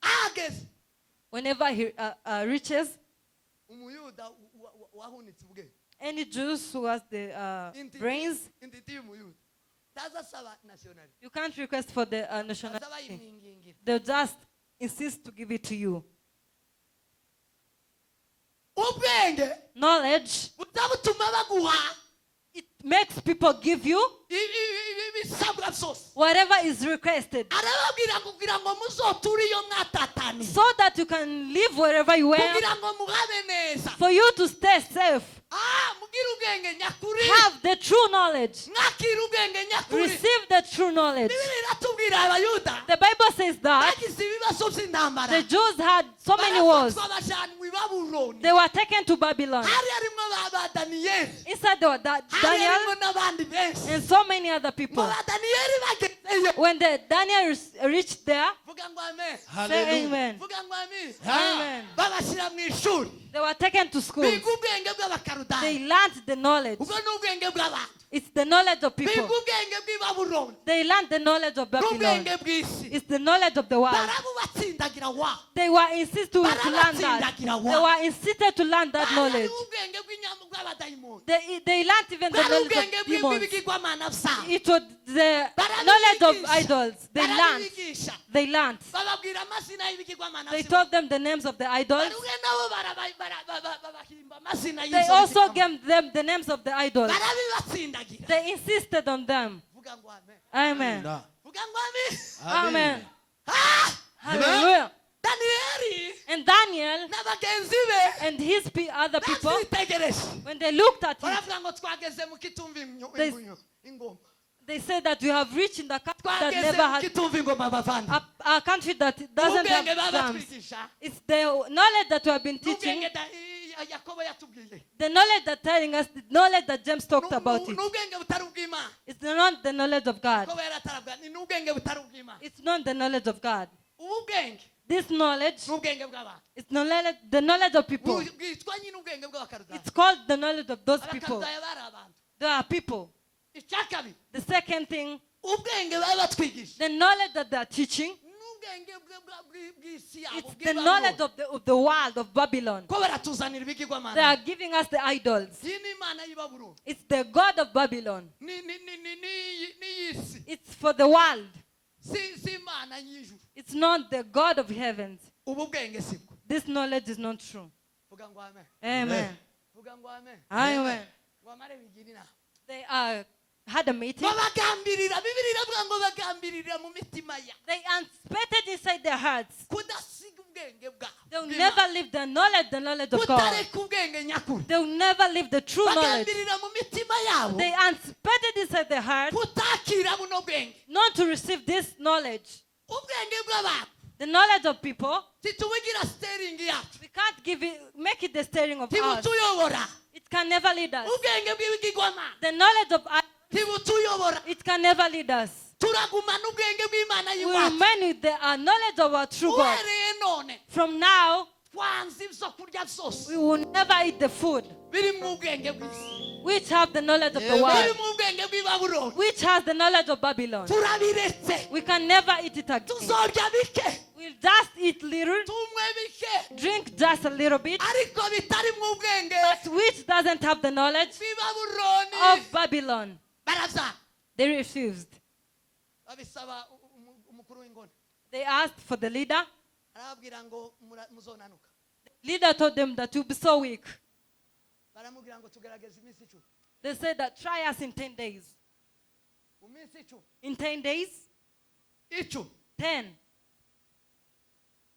Ahageze
Whenever he reaches,
umuyuda wahunitse ubwenge,
any Jews who has the brains,
intiti y'umuyuda tazasaba nationality,
you can't request for the
baza
nationality.
bayimwingingira.
They'll just insist to give it to you.
Ubwenge
Knowledge,
buza butuma baguha
it makes people give you
ibisabwa byose.
Whatever is requested
Arababwira ngo kugira ngo muzoture iyo mwatataniye,
so that you can live wherever you were,
kugira ngo muhabe neza,
for you to stay safe.
Ah, mugire ubwenge nyakuri,
Have the true knowledge.
Mwakire ubwenge nyakuri.
Receive the true knowledge.
Bibiliya iratubwira abayuda
The Bible says that
bagize ibibazo by'intambara,
the Jews had so many wars.
barafatwa bajanwa i Babuloni.
They were taken to Babylon.
Hari harimo ba Daniyeli,
Inside there were
hari
Daniel
harimo n'abandi benshi.
And so many other
Ngo
people.
ba Daniyeli bagezeyo,
When the Daniel reached there,
vuga ngo amen,
say amen.
Vuga ngo amen,
Amen.
Babashyira mu ishuri,
They were taken to school.
Biga ubwenge bw'Abakarudaya.
They learned the knowledge.
Ubwo ni ubwenge bw'abantu.
It's the knowledge of
Biga
people.
ubwenge bw'i Babuloni
They learned the knowledge of Babylon.
n'ubwenge bw'isi.
It's the knowledge of the world.
Barabubatsindagira wa.
They were insisted to learn that. They were insisted to learn that
Bari
knowledge.
ubwenge bw'inyama bw'abadayimoni,
They learned even the
bwari
knowledge
ubwenge
of demons.
bw'ibigirwamana byabo.
It was the knowledge of idols. They learned.
Barabibigisha,
They learned.
Bababwira amazina y'ibigirwamana
They
byabo.
told them the names of the idols.
Barumwe nabo babahimba amazina
They
y'ibyo
also
bigirwamana.
gave them the names of the idols.
Barabibatsindagira.
They insisted on them.
Vuga ngo amen.
Amen.
Vuga ngo amen.
Amen.
Ah!
Hallelujah.
Daniyeli
And Daniel
na bagenzi be
and his other people,
babyitegereje,
when they looked at it,
baravuga ngo twageze mu kitumva ingoma.
They said that we have reached in the country that
Twageze
never
mu
had
kitumva ingoma bavandi.
a country that doesn't
Ubwenge
have
baba
drums.
batwigisha,
It's the knowledge that we have been teaching,
n'ubwenge Yakobo yatubwiye,
the knowledge that telling us, the knowledge that James talked about it.
N'ubwenge butari ubw'Imana.
It's not the knowledge of God.
Yakobo yaratarabwa ni n'ubwenge butari ubw'Imana.
It's not the knowledge of God.
Ubu bwenge
This knowledge
n'ubwenge bw'abantu,
is knowledge, the knowledge of people.
Bwitwa nyine ubwenge bw'Abakarudaya.
It's called the knowledge of those people.
Abakarudaya bari abantu.
There are people.
Icya kabiri,
The second thing,
ubwenge baba batwigisha
the knowledge that they are teaching,
n'ubwenge bw'isi yabo,
it's the
bw'i
knowledge
Babuloni.
of the world of Babylon.
Ko baratuzanira
They
ibigirwamana.
are giving us the idols.
Iyi ni imana y'i Babuloni.
It's the God of Babylon.
Ni iy'isi.
It's for the world.
Si imana y'ijuru.
It's not the God of heavens.
Ubu bwenge sibwo.
This knowledge is not true.
Vuga ngo amen.
Amen.
Vuga ngo amen.
Amen.
Ngo amare bigira inama,
They had a meeting.
Ngo bagambirira, Bibiliya iravuga ngo bagambirira mu mitima ya
They anticipated inside their hearts.
Kudasiga ubwenge bwabo
They'll
bw'Imana.
Never leave the knowledge of God.
Kutareka ubwenge nyakuri.
They'll never leave the true knowledge.
Bagambirira mu mitima yabo
They anticipated inside their heart
kutakira buno bwenge.
Not to receive this knowledge.
Ubwenge bw'abantu
The knowledge of people,
titubugira steering yacu.
We can't give it, make it the steering of us.
Ntibutuyobora.
It can never lead us.
Ubwenge bw'ibigirwamana
The knowledge of us,
ntibutuyobora.
It can never lead us.
Turagumana ubwenge bw'Imana
We
y'iwacu.
Remain with the knowledge of our true God.
Uhereye none,
From now,
twanze ibyo kurya byose
we will never eat the food
birimo ubwenge bw'isi,
which have the knowledge of the world,
birimo ubwenge bw'i Babuloni.
Which has the knowledge of Babylon.
Turabiretse.
We can never eat it again.
Tuzorya bike,
We'll just eat little,
tunywe bike,
drink just a little bit,
ariko bitarimo ubwenge
but which doesn't have the knowledge
bw'i Babuloni.
Of Babylon.
Barabyanga.
They refused.
Babisaba umukuru w'ingona.
They asked for the leader.
Arababwira ngo muzonanuka.
The leader told them that you'll be so weak.
Baramubwira ngo tugerageze iminsi 10.
They said that try us in 10 days.
Mu minsi 10,
In 10 days?
10,
10.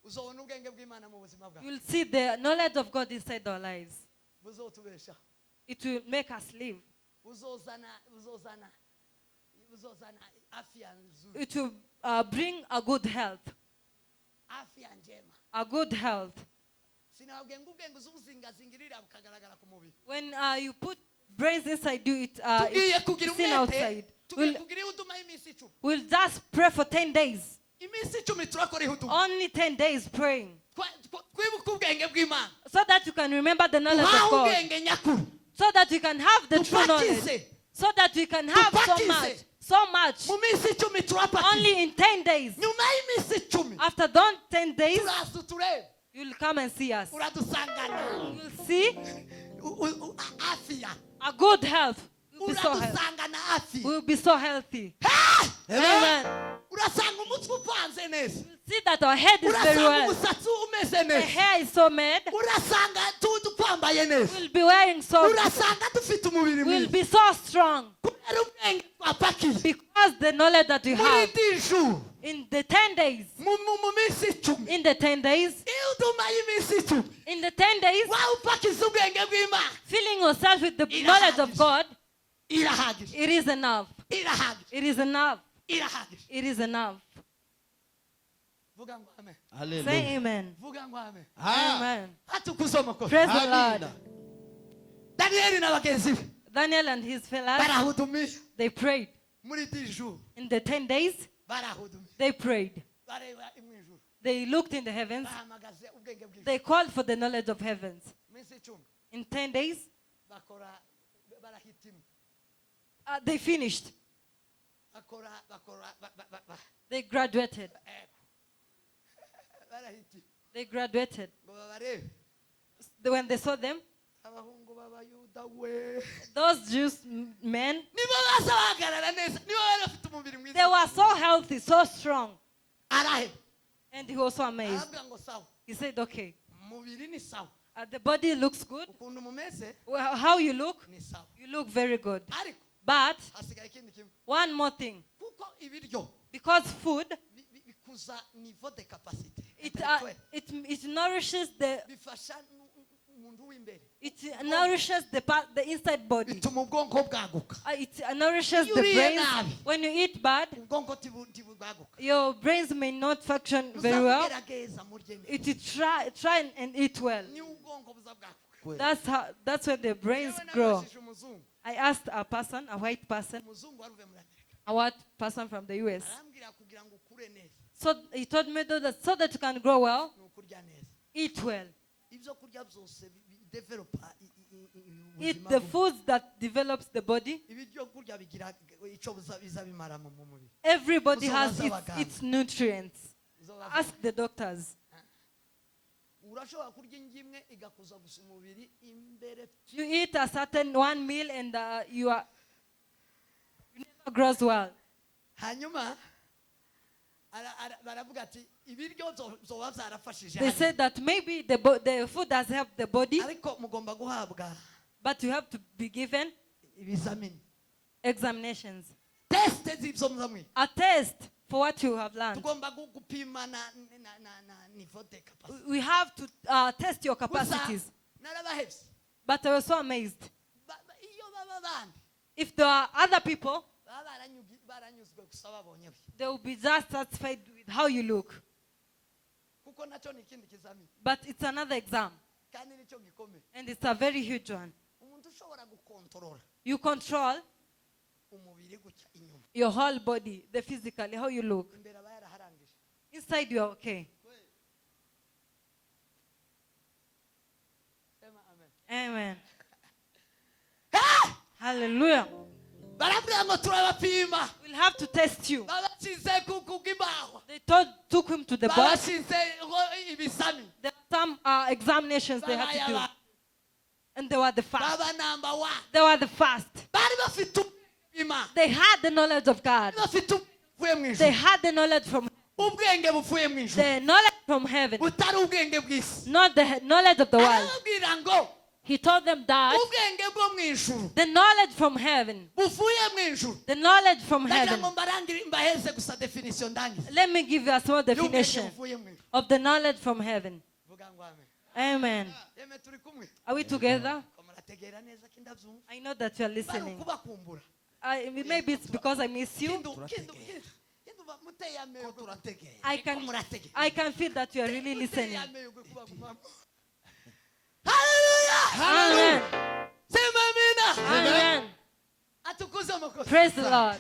Uzobona ubwenge bw'Imana mu buzima bwawe.
You'll see the knowledge of God inside our lives.
Buzotubesha.
It will make us live.
Buzozana buzozana afya nzuri.
It will bring a good health.
Afya njema.
A good health.
Sinababwiye ngo ubwenge uzubuzingazingirira bukagaragara ku mubiri.
When you put brains inside you,
Tugiye kugira
it's seen
umwete,
outside.
tugiye
We'll,
kugira ihuduma y'iminsi 10.
we'll just pray for 10 days.
Iminsi 10 turakora ihuduma.
Only 10 days praying.
Twibuke ubwenge bw'Imana.
So that you can remember the knowledge
Tuhawe
of God.
ubwenge nyakuri.
So that you can have the true knowledge.
Tupakize.
So that we can have so
Tupakize.
much. So much.
Mu minsi 10 turapakiza.
Only in 10 days.
Nyuma y'iminsi 10
After those 10 days,
turaza turebe.
you'll come and see us.
Uradusangana
You'll see
afya.
a good health. We'll be so healthy.
Uradusangana afya.
We'll be so healthy.
Hey!
Amen.
Urasanga umutwe upanze neza.
You'll see that our head is very
Urasanga
well.
umusatsi umeze
The
neza.
hair is so made.
Urasanga twambaye neza.
We'll be wearing so.
Urasanga dufite umubiri
We'll
mwiza.
be so strong
Kubera ubwenge twapakiye.
because the knowledge that we
Muri
have
dix jours,
in the 10 days.
mu minsi 10.
In the 10 days.
Ihuduma y'iminsi 10.
In the 10 days,
Waba upakiza ubwenge bw'Imana.
filling yourself with the knowledge of God,
Irahagije.
it is enough.
Irahagije.
It is enough.
Irahagije.
It is enough.
Vuga ngo amen.
Say amen.
Vuga ngo amen.
Amen.
Hatukuze umukozi.
Praise the Lord.
Daniyeli na bagenzi be
Daniel and his fellows,
barahudumiye
they prayed.
muri 10 jours.
In the 10 days,
Barahudumiye.
they prayed.
Bareba mu ijuru.
They looked in the heavens.
Bahamagaze ubwenge bw'ijuru.
They called for the knowledge of heavens.
Minsi 10
In 10 days,
bakora barahitima.
They finished.
Bakora bakora
They graduated.
Barahitima.
They graduated.
Ngo babarebe.
When they saw them,
Abahungu b'Abayuda we.
those Jews men,
Nibo baza bahagarara neza. Nibo bari bafite umubiri mwiza.
they were so healthy, so strong.
Araheba.
And he was so amazed.
Aravuga ngo sawa.
He said, okay,
Umubiri ni sawa.
The body looks good.
Ukuntu mumeze
Well, how you look,
ni sawa.
you look very good.
Ariko
But
hasigaye ikindi kimwe.
one more thing,
Kuko ibiryo
because food,
bikuza niveau de capacité
it,
intellectuelle.
it, it nourishes the
Bifasha umuntu w'imbere.
it nourishes the part, the inside body.
Bituma ubwonko bwaguka.
It nourishes
Iyo
the
uriye
brains.
nabi,
When you eat bad,
ubwonko ntibwaguka.
your brains may not function very well.
Muzagerageza murye neza.
It is try and eat well.
Ni ubwonko buza bwaguka.
That's when the brains
Yewe
grow.
nabajije umuzungu.
I asked a person, a white person,
Umuzungu wari uvuye muri Amerika.
a white person from the US.
Arambwira kugira ngo ukure neza
So he told me though that so that you can grow well,
ni ukurya neza.
eat well.
Ibyo kurya byose developa
Eat the foods that develops the body.
Ibiryo kurya bigira icyo biza bimara mu mubiri.
Everybody has
Uzobaza abaganga.
its nutrients.
Uzobaza.
Ask the doctors.
Urashobora kurya indyo imwe igakuza gusa umubiri imbere.
You eat a certain one meal and you never grows well.
Hanyuma baravuga ati ibiryo byoba byarafashije
They
hano.
said that maybe the food has helped the body,
Ariko mugomba guhabwa
but you have to be given
ibizamini,
examinations,
test z'ibyo muza mwiga.
A test for what you have learned.
Tugomba gupima na niveau de capacité.
We have to test your
Gusa
capacities.
narabahevye.
But I was so amazed.
Iyo baba bandi
If there are other people,
baba baranyuzwe gusa babonye we.
They will be just satisfied with how you look.
Kuko nacyo ni ikindi kizamini.
But it's another exam,
Kandi nicyo gikomeye.
And it's a very huge one.
Umuntu ushobora gukontorora
You control
umubiri gutya inyuma,
your whole body, the physically, how you look.
Imbere aba yaraharangije.
Inside, you are okay.
Sema amen.
Amen.
Ah!
Hallelujah.
Baravuga ngo turabapima.
We'll have to test you.
Babashyize ku bw'imbaho.
They took him to the bus.
Babashyize ibizamini.
There are some examinations they had to do. And they were the first.
Baba number one.
They were the first.
Bari bafite ubwenge bw'Imana.
They had the knowledge of God.
Bari bafite ubwenge buvuye mu
They
ijuru.
had the knowledge from
Ubwenge buvuye mu ijuru.
the knowledge from heaven,
Butari ubwenge bw'isi.
not the knowledge of the world.
Arababwira ngo
He told them that
ubwenge bwo mu ijuru
the knowledge from heaven,
buvuye mu ijuru.
the knowledge from
Ndagira
heaven.
ngo mbarangire mbaheze gusa definition ndangize.
Let me give you a small
Y'ubwenge
definition
buvuye mu ijuru.
of the knowledge from heaven.
Vuga ngo amen.
Amen.
Yeme turi kumwe.
Are we together?
Ko muratekereza. Murategera neza ko ndabyumva.
I know that you are
Bari
listening.
ukubakumbura.
Maybe it's because I miss you.
Kindu kindu kindu kindu muteye
Ko
amerwe.
turategera.
I can
Murategera.
I can feel that you are really listening.
Muteye amerwe kubagumamo. Hallelujah!
Amen.
Sema amina.
Amen.
Atukuze amakosa.
Praise the Lord.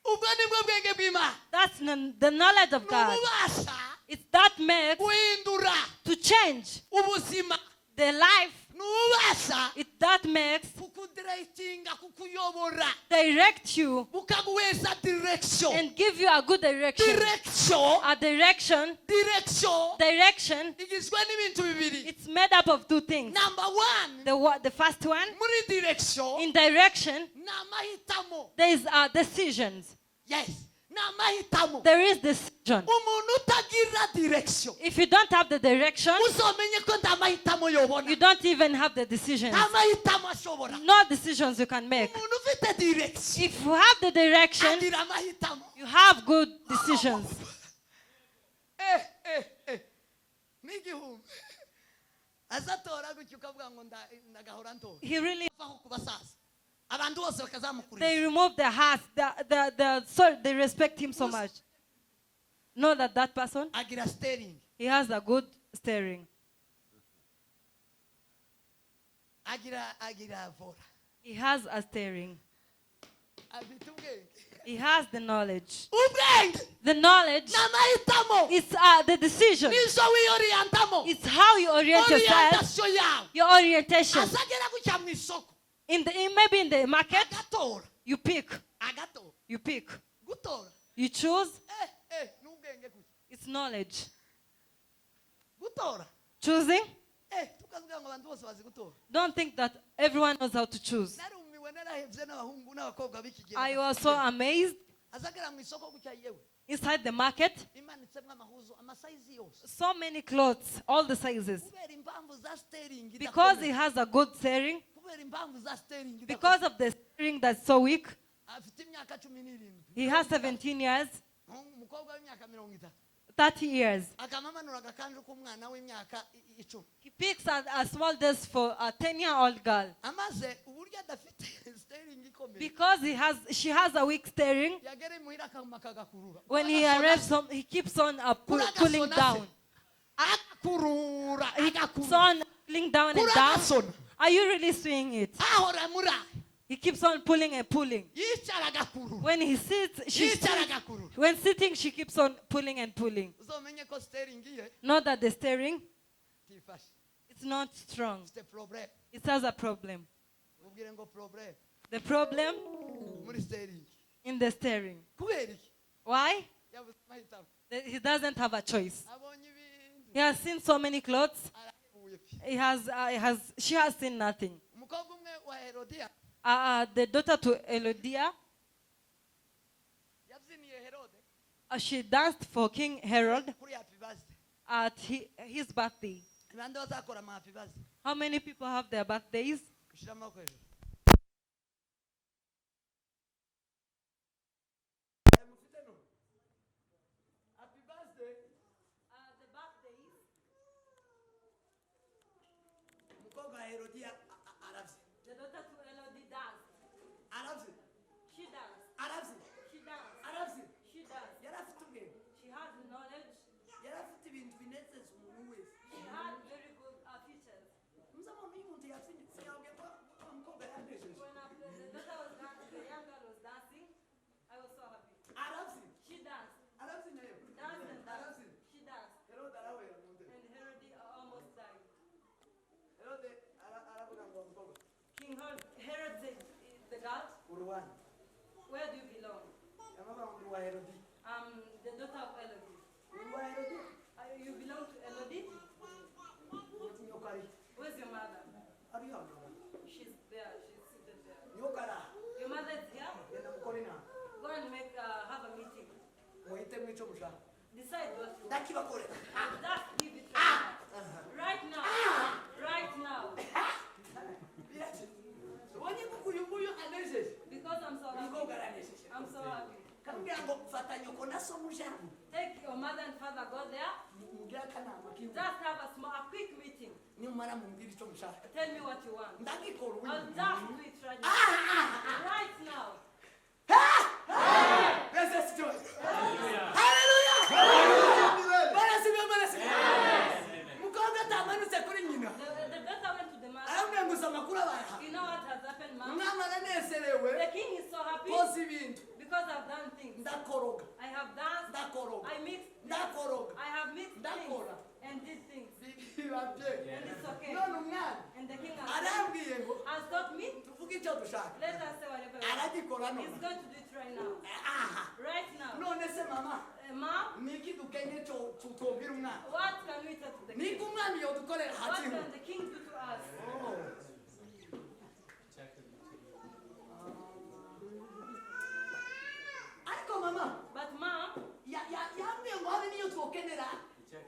Ubwo nibwo bwenge bw'Imana.
That's the knowledge of God.
N'ububasha
It's that makes
guhindura
to change
ubuzima.
the life.
N'ububasha
It that makes
kukudirectinga, kukuyobora,
direct you
bukaguheza direction.
and give you a good direction.
Direction,
A direction,
direction
direction.
igizwe n'ibintu bibiri.
It's made up of two things.
Number one,
The first one,
muri direction
in direction,
ni amahitamo.
there is decisions.
Yes, ni amahitamo.
There is decision.
Umuntu utagira direction,
If you don't have the direction,
uzomenye ko nta mahitamo yobona.
you don't even have the decisions.
Nta mahitamo ashobora.
No decisions you can make.
Umuntu ufite direction
If you have the direction,
agira amahitamo.
you have good decisions.
Eh, eh, eh. N'igihumbi azatora gutyo ukavuga ngo ndagahora ntora.
He really
Avaho ku basaza, abantu bose bakazamukurira.
they remove the heart, the so they respect him so much. Know that that person,
Agira steering,
he has a good steering.
agira vola.
He has a steering.
Afite ubwenge.
He has the knowledge.
Ubwenge
The knowledge
ni amahitamo.
is the decision.
Nizo wiyoriyantamo.
It's how you orient yourself,
Orientation yawe.
your orientation.
Azagera gutya mu isoko,
Maybe in the market,
agatora,
you pick,
agatora,
you pick,
gutora.
you choose.
Eh, eh, ni ubwenge gutya.
It's knowledge.
Gutora.
Choosing.
Eh, tukavuga ngo abantu bose bazi gutora.
Don't think that everyone knows how to choose.
Narumiwe, narahevye n'abahungu n'abakobwa b'iki gihe.
I was so amazed
Azagera mu isoko gutya yewe,
inside the market.
imanitsemo amahuzu amasayizi yose.
So many clothes, all the sizes.
Kubera impamvu za steering
Because he
idakomeye.
has a good steering,
Kubera impamvu za steering idakomeye.
because of the steering that's so weak,
Afite imyaka 17.
he has 17 years,
Umukobwa w'imyaka 30
30 years.
akamamanura agakanju k'umwana w'imyaka 10.
He picks a small dress for a 10-year-old girl.
Amaze uburyo adafite steering ikomeye,
Because she has a weak steering,
yagera imuhira akaguma kagakurura.
when he arrives home, he keeps on pulling down.
Agakurura,
He keeps
agakurura,
on pulling down and down.
kuragasona.
Are you really seeing it?
Ahora muri
He keeps on pulling and pulling.
yicara agakurura,
When he sits, she
yicara agakurura.
when sitting, she keeps on pulling and pulling.
Uzomenye ko steering ye
Not that the steering,
tifashe.
it's not strong.
Ifite problem.
It has a problem.
Mubwire ngo problem
The problem
muri steering.
in the steering.
Kubera iki?
Why?
Yabuze amahitamo.
He doesn't have a choice.
Abonye ibintu
He has seen so many clothes.
arahebuye pe.
She has seen nothing.
Umukobwa umwe wa Herodiya
The daughter to Elodia,
yabyiniye Herode
she danced for King Herod
kuri happy birthday.
at his birthday.
Bande bazakora ama happy birthday?
How many people have their birthdays?
Ushyira amaboko hejuru. Mufite no happy birthday.
The birthdays.
Umukobwa wa Herodiya arabyina,
The daughter to Elodie danced.
arabyina,
She danced.
arabyina,
She danced.
arabyina.
She danced.
Yari afite ubwenge,
She had the knowledge.
yari afite ibintu binezeza umuntu wese.
She had very good features.
Muzabona iyo umuntu yabyinnye, sinababwiye ko wa mukobwa yanejeje.
When the daughter was dancing, the young girl was dancing, I was so happy.
Arabyina,
She danced,
arabyina yewe,
danced and danced.
arabyina.
She danced.
Herode arahwera mu ntebe.
And Herod almost died.
Herode aravuga ngo wa mukobwa,
King Herod said, the girl,
uri uwanjye.
where do you belong?
Yamavuga ngo ndi uwa Herodiya.
I'm the daughter of Elodie.
Uri uwa Herodiya?
You belong to Elodie?
Nyoko ari
Where's your mother?
ari hano.
She's there. She's seated there.
Nyoko ari aha.
Your mother is here.
Genda mukore inama.
Go and have a meeting.
Muhite mwico mushaka.
Decide what you want.
Ndakibakorera.
Just give it right now. Right now. Right now.
Biraje. Ubonye ko uyu nguyu anejeje.
Because I'm so happy.
Umukobwa aranejeje.
I'm so happy.
Kamubwira ngo fata nyoko na so mujana.
Take your mother and father, go there.
Mugire akanama kiwe.
Just have a quick meeting.
Nimara mumbwira icyo mushaka.
Tell me what you want.
Ndagikora ubu.
I'll just do it right now. Right now.
Mbese si cyo. Haleluya! Barasibe barasibe. Mukobwa atamanutse kuri nyina.
The daughter went to the mother.
Aramubwira ngo uzi amakuru abaha.
You know what has happened, mom?
Umwami aranezerewe.
The king is so happy
Koza ibintu.
because I've done things.
Ndakoroga.
I have danced.
Ndakoroga.
I mixed things.
Ndakoroga.
I have mixed things
Ndakora.
and did things.
Biba bye.
And it's okay.
None umwami
And the king
arambwiye ngo
has taught me.
tuvuge icyo dushaka.
Let us say whatever we want.
Aragikora
He's
none.
going to do it right now.
Aha.
Right now.
None se mama
Mom,
ni iki dukenye cyo tubwira umwami?
what can we tell to the
Ni
king?
iki umwami yodukorera
What
hatiho?
can the king do to us?
Ariko mama
But mom,
yambwiye ngo habe niyo twokenera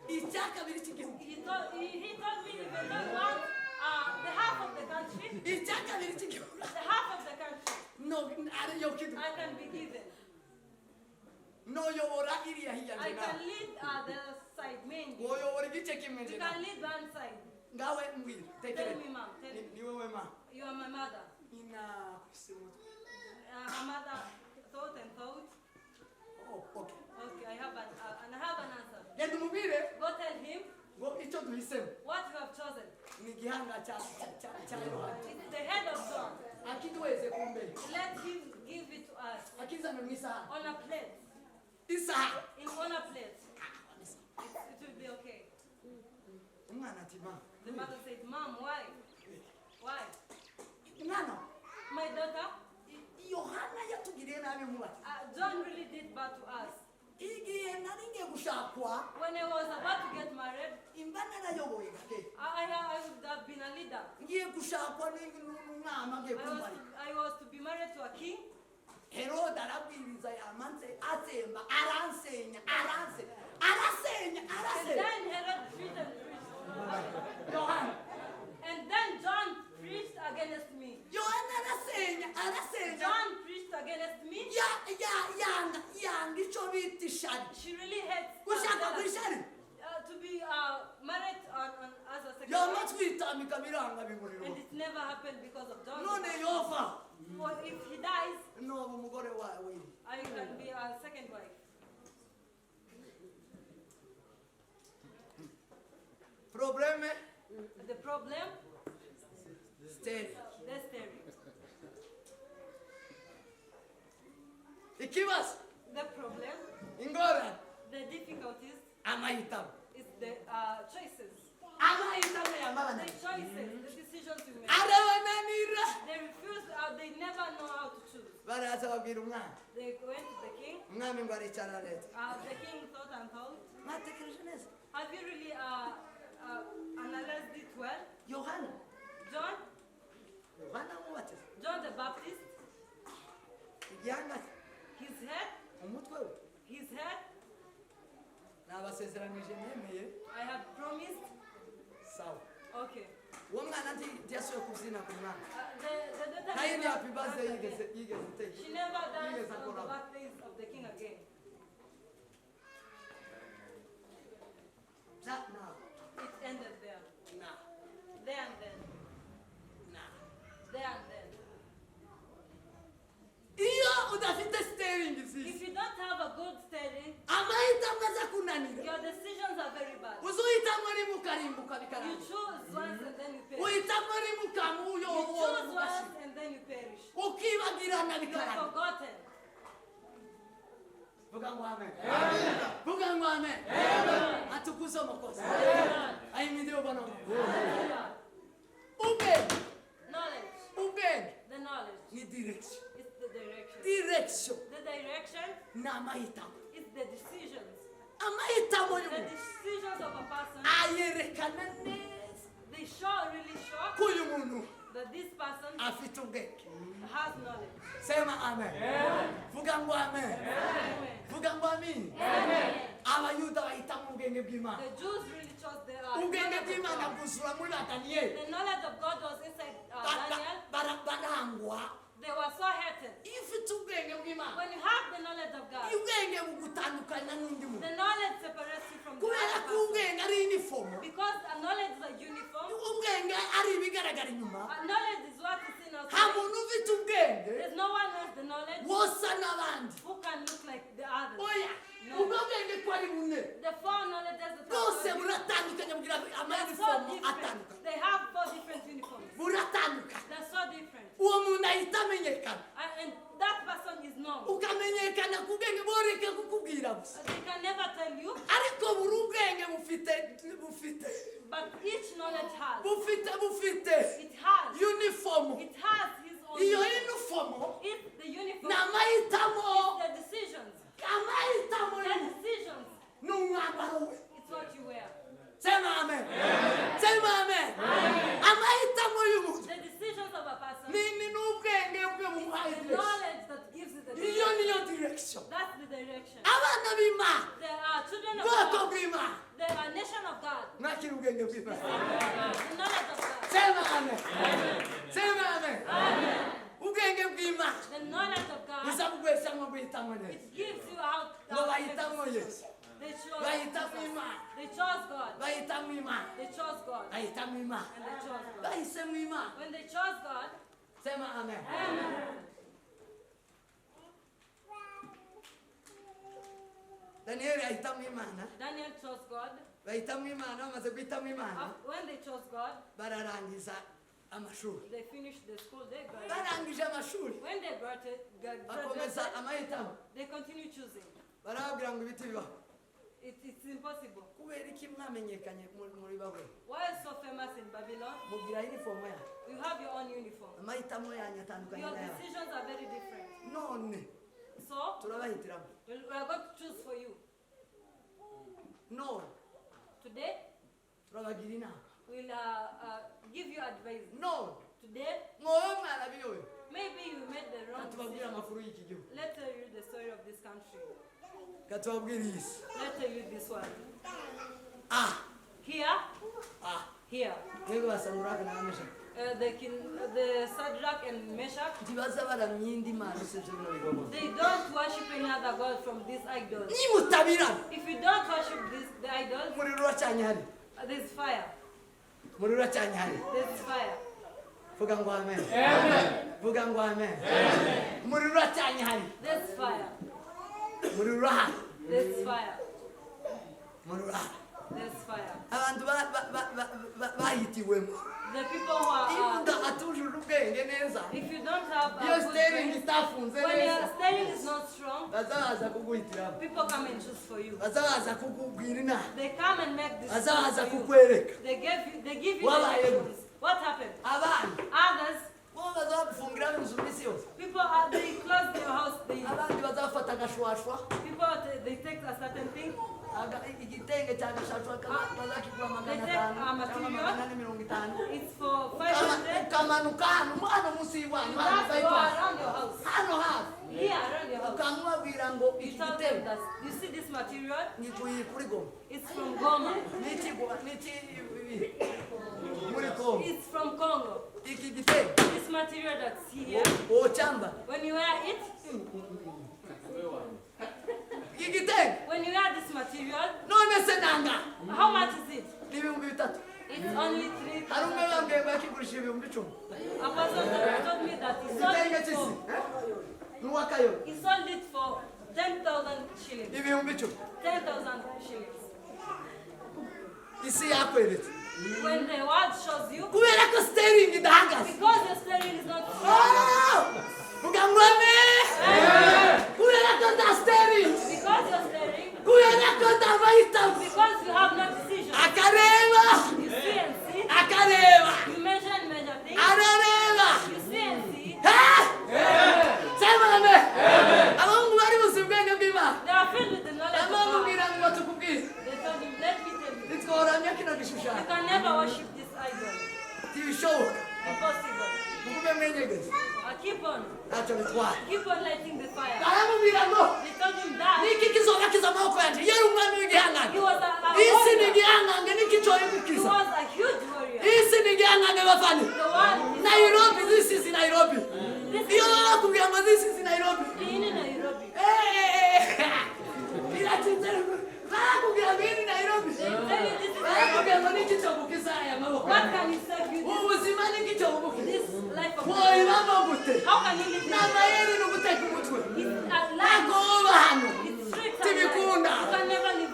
icya kabiri cy'igihugu.
he told me even though he wants the half of the country,
Icya kabiri cy'igihugu.
the half of the country,
No ariyo kidu.
I can be given.
Noyobora iriya hirya
I
nje
can
nawe.
lead the other side, mainly.
Woyobora igice kimwe
You
nje
can
nawe.
lead one side.
Ngawe mbwira
Tell
tekereza.
me, mom. Tell me.
Ni wowe ma.
You are my mother.
Nyina kwisi umutwe.
Her mother thought and thought.
Oh, okay.
Okay, I have an answer.
Genda umubwire
Go tell him
ngo icyo duhisemo
what you have chosen.
ni igihanga cya cya cya Yohana.
It's the head of John.
Akiduheze ku mbere.
Let him give it to us
Akizana mu isaha.
on a plate.
Isaha.
In on a plate. It will be okay.
Umwana ati ma.
The mother said, Mom, why? Why?
Mwana
My daughter,
Yohana yatugiriye nabi nkubati.
John really did bad to us.
Igihe nari ngiye gushakwa
When I was about to get married,
imba narayoboye gake.
I would have been a leader.
Ngiye gushakwa n'umwami agiye kumbarika.
I was to be married to a king.
Herode arabwiriza yamanze atsemba aransenya aransenya arasenya
And
arasenya.
then Herod preached and preached.
Yohana
And then John preached against me.
Yohana arasenya arasenya.
John preached against me.
Ya ya yanga yanga icyo bita ishari.
She really hates
Gushaka ku
jealousy.
ishari.
To be married on as a second
Yama
wife.
twitambika biranga bimuriro.
And it never happened because of John.
None yova
For if he dies,
noba umugore wawe.
I can be a second wife.
Probleme
The problem,
steri.
the steering.
Ikibazo
The problem,
ingorane
the difficulties
amahitamo.
is the choices.
Amahitamo yamabana.
The choices, the decisions we make.
Arabananira.
They refuse, they never know how to choose.
Baraza babwira umwami.
They went to the king.
Umwami ngo aricara leta.
The king thought and thought.
Mwatekereje neza.
Have you really analyzed it well?
Yohana.
John,
Yohana mubatiza.
John the Baptist,
Igihanga cye,
his head,
umutwe we.
his head,
Nabasezeranije nemeye.
I have promised.
Sawa.
Okay.
Uwo mwana ntiyasubiye kubyina ku mwana.
The daughter
Nta yindi
never
happy birthday
danced
yigeze
again.
yigeze iteka.
She never danced
Yigeze
on the
akora.
birthdays of the king again.
Na na
It ended there.
na
There and then.
na.
There and then.
Iyo udafite steering nziza.
If you don't have a good steering,
Amahitamo aza kunanira.
your decisions are very bad.
Uzuhitamo rimwe ukarimbuka
You
bikarangira.
choose once and then you perish.
Uhitamo rimwe ukamuyo
You choose once and then you perish.
ukibagirana
You are
bikarangira.
forgotten.
Vuga ngo amen. Vuga ngo amen. Atukuze amakosa. Ahimidiwe Bwana Mungu. Ubwenge,
Knowledge.
ubwenge
The knowledge.
ni direction.
It's the direction.
Direction
The direction
ni amahitamo.
is the decisions.
Amahitamo
The
y'umuntu
decisions of a person,
ayerekana neza
they show, really show
ko uyu muntu
that this person
afite ubwenge.
has knowledge.
Sema amen. Vuga ngo amen.
Amen.
Vuga ngo amen. Abayuda bahitamo ubwenge bw'Imana.
The Jews really chose the
Ubwenge
knowledge of
bw'Imana
God.
bwuzura muri Daniyeli.
The knowledge of God was inside Daniel.
Barangwa
They were so hated.
Iyo ufite ubwenge bw'Imana,
When you have the knowledge of God,
ubwenge bugutandukanya n'undi muntu.
The knowledge separates you from the
Kubera
other
ko
person.
ubwenge ari inifomo,
Because a knowledge is a uniform,
ubwenge ari ibigaragara inyuma.
A knowledge is what is in us.
Nta muntu ufite ubwenge
There's no one who has the knowledge
wosa n'abandi.
Who can look like the others.
Oya,
No.
ubwo bwenge ko ari bune,
The four knowledges that
bwose
are
buratandukanye, bugira
they're so
amayinifomo
different.
atandukanye.
They have four different uniforms.
Buratandukanye.
They're so different.
Uwo muntu ahita amenyekana.
And that person is known.
Ukamenyekana ku bwenge, boreke kukubwira gusa.
They can never tell you,
Ariko buri ubwenge bufite bufite
but each knowledge has.
bufite bufite
It has.
uniform.
It has his own
Iyo
uniform.
uniform
It's the uniform.
ni amahitamo.
It's the decisions.
Amahitamo
The
ye
decisions.
ni umwambaro we.
It's what you wear.
Sema amen, sema amen. Amahitamo y'umuntu
The decisions of a person.
ni ni n'ubwenge bwe bumuhaye
The
direction.
knowledge that gives you the
Iyo
direction.
niyo direction.
That's the direction.
Abana b'Imana,
They are children of
bwoko
God.
bw'Imana,
They are nation of God.
mwakira ubwenge bw'Imana.
The knowledge of God.
Sema amen, sema amen. Ubwenge bw'Imana
The knowledge of God.
buza bugwesamo guhitamo neza.
It gives you out.
Ngo bahitamo Yesu.
They chose
Bahitamo
Jesus.
Imana.
They chose God.
Bahitamo Imana.
They chose God.
Bahitamo Imana.
And they chose God.
Bahisemo Imana.
When they chose God,
Sema amen. Daniyeli ahitamo Imana.
Daniel chose God.
Bahitamo Imana, bamaze guhitamo Imana,
When they chose God,
bararangiza amashuri.
They finished the school. They graduated.
Barangije amashuri,
When they
bakomeza
graduated,
amahitamo.
They continue choosing.
Barababwira ngo ibiti bibaho.
It's impossible.
Kubera iki mwamenyekanye muri Babeli?
Why is so famous in Babylon?
Mugira inifomo yanyu.
You have your own uniform.
Amahitamo yanyu atandukanye
Your
n'ayabo.
Decisions are very different.
None
So,
turabahitiramo.
We are going to choose for you.
None
Today,
turabagira inama.
We'll give you advice.
None
Today,
mwowe mwarabiyobe.
Maybe you made the wrong
Katubabwire
decision.
amakuru y'iki gihugu.
Let's tell you the story of this country.
Katubabwire iyi si.
Let's tell you this one.
Ah.
Here,
Ah.
here,
Mwebwe basanguraka na Meshaki,
the Shadrach and Meshach,
ntibaza baramya indi mana usibye bino bigomba.
They don't worship any other god from these idols.
Nimutabirana,
If you don't worship this, the idols,
umuriro uracanye hari.
There's fire.
Umuriro uracanye hari.
There's fire.
Vuga ngo amen, vuga ngo amen. Umuriro uracanye hari.
There's fire.
Umuriro urahari.
There's fire.
Umuriro urahari.
There's fire.
Abantu bahitiwemo.
The people who are,
Iyo atujuje ubwenge neza,
if you don't have a
iyo
good
steering
brain,
itafunze
when your
neza,
steering is not strong,
baza baza kuguhitiramo.
People come and choose for you.
Baza baza kukubwira inama.
They come and make
Baza
decisions
baza
for you.
kukwereka.
They give you
Wabaye.
directions. What happened?
Abandi
Others,
bo bazagufungira inzu iminsi yose.
People are, they close their house. They,
Abandi bazafata agashwashwa,
people they take a certain thing.
Igitenge cya gashwashwa bazakigura
They
magana
take
atanu
a
cyangwa
material.
450.
It's for 500.
Ukamanuka hano hano munsi y'iwanyu
You
hano
just go
bypass,
around your house.
hano hafi,
Here around your house.
ukamubabwira ngo
You
iki
tell them
gitenge
that you see this material.
ngikuye kuri Goma.
It's from Goma.
N'iki n'iki muri Kongo.
It's from Congo.
Iki gitenge
This material that's here,
wocyambara,
when you wear it,
iki gitenge,
when you wear this material,
none se nanga
how much is it?
Ni 3000.
It's only three.
Hari umwe bambwiye ngo yakigurishije 10,000.
A person told me that he sold
Igitenge
it
cy'isi
for,
n'uwakayobe.
He sold it for 10,000 shillings.
10,000.
10,000 shillings.
Isi yakweretse.
When the world shows you,
Kubera ko steering idahagaze.
Because the steering is not strong,
Ah! Vuga ngo amen. Kubera ko nta steering,
because you're steering,
kubera ko nta mahitamo,
because you have no decision,
akareba,
you see and see,
akareba,
you measure and measure things,
arareba.
You see and see.
Eh? Sema amen. Abahungu bari buzi ubwenge bw'Imana,
They are filled with the knowledge of God.
bamubwira ngo tukubwire,
They told him, let me tell you,
ntitworamya kino
you
gishushanyo.
can never worship this idol.
Ntibishoboka.
Impossible.
Mugume mwenyegeze.
Keep on.
Ntacyo bitwara.
Keep on lighting the fire.
Baramubwira ngo
They told him that
niki kizobakiza amaboko yanjye? Yari umwami w'igihangange.
He was a
Isi ni
warrior.
igihangange, niki cyoye
He
gukiza?
was a huge warrior.
Isi ni igihangange bafani.
The world is
Nairobi, this is Nairobi.
This
Iyo
is
barakubwira ngo this is Nairobi.
in Nairobi.
Biratsinze, barakubwira ngo iyi ni Nairobi.
They tell you this is Nairobi.
Barakubwira ngo niki cyo gukiza aya maboko?
What can you save you this,
Ubuzima niki cyo bugukiza?
this life of
Woyibamo gute?
How can you live this?
N'amayeri ni uguteka umutwe.
It's a life.
Ntabwo woba hano.
It's strict and
Tibikunda.
life. You can never live.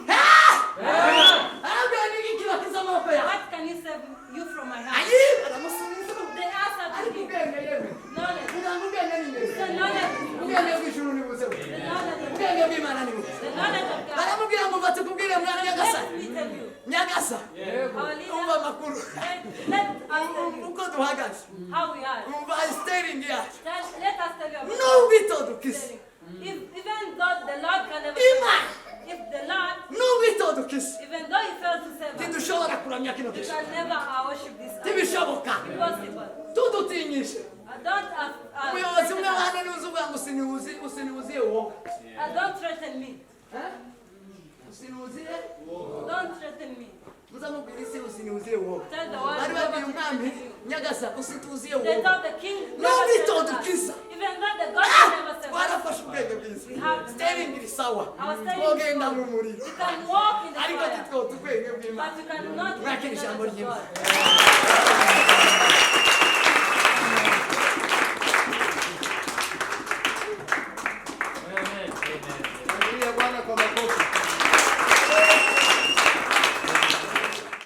Arabwira niki kibakiza amaboko yawe?
What can you save you from my hand?
Ayi, baramusubiza.
They answered to
Ariko
him.
ubwenge yewe.
Knowledge.
Kugira ngo ubwenge ni ingenzi.
The knowledge.
Ubwenge bw'ijuru ni buze.
The knowledge of
Ubwenge bw'Imana ni buze.
The knowledge of God.
Baramubwira ngo batukubwire mwana Nyagasa.
Let me tell you.
Nyagasa.
Our leader,
Umva amakuru.
let us tell you
Uko duhagaze.
how we are.
Umva steering yacu.
Let us tell you about
Nubwo itodukiza.
steering. If even though the Lord can never
Imana.
if the Lord,
Nubwo itodukiza.
even though he fails to save us,
Ntidushobora kuramya kino
we
kintu.
can never worship this idol.
Ntibishoboka.
Impossible.
Tudutinyishe.
Don't
Umuyobozi umwe
threaten us.
hano niwe uvuga ngo usiniuzie uwoga.
Don't threaten me.
Eh? Usiniuzie.
Don't threaten me.
Muzamubwira isi usiniuzie uwoga.
Tell the world
Bari
never
babwiye
to
umwami
threaten you.
Nyagasa usituzie
They
uwoga.
told the king
No
never threaten
bitodukiza.
us. Even though the God can never save us,
Twarafashe ubwenge bwiza.
We have the
Steering iri sawa.
Our steering is
Twogenda
good.
mu muriro.
You can walk in the
Ariko
fire,
ntitwota ubwenge bw'Imana.
but you cannot
Mwakira
live
ijambo
the knowledge of
ry'Imana.
God.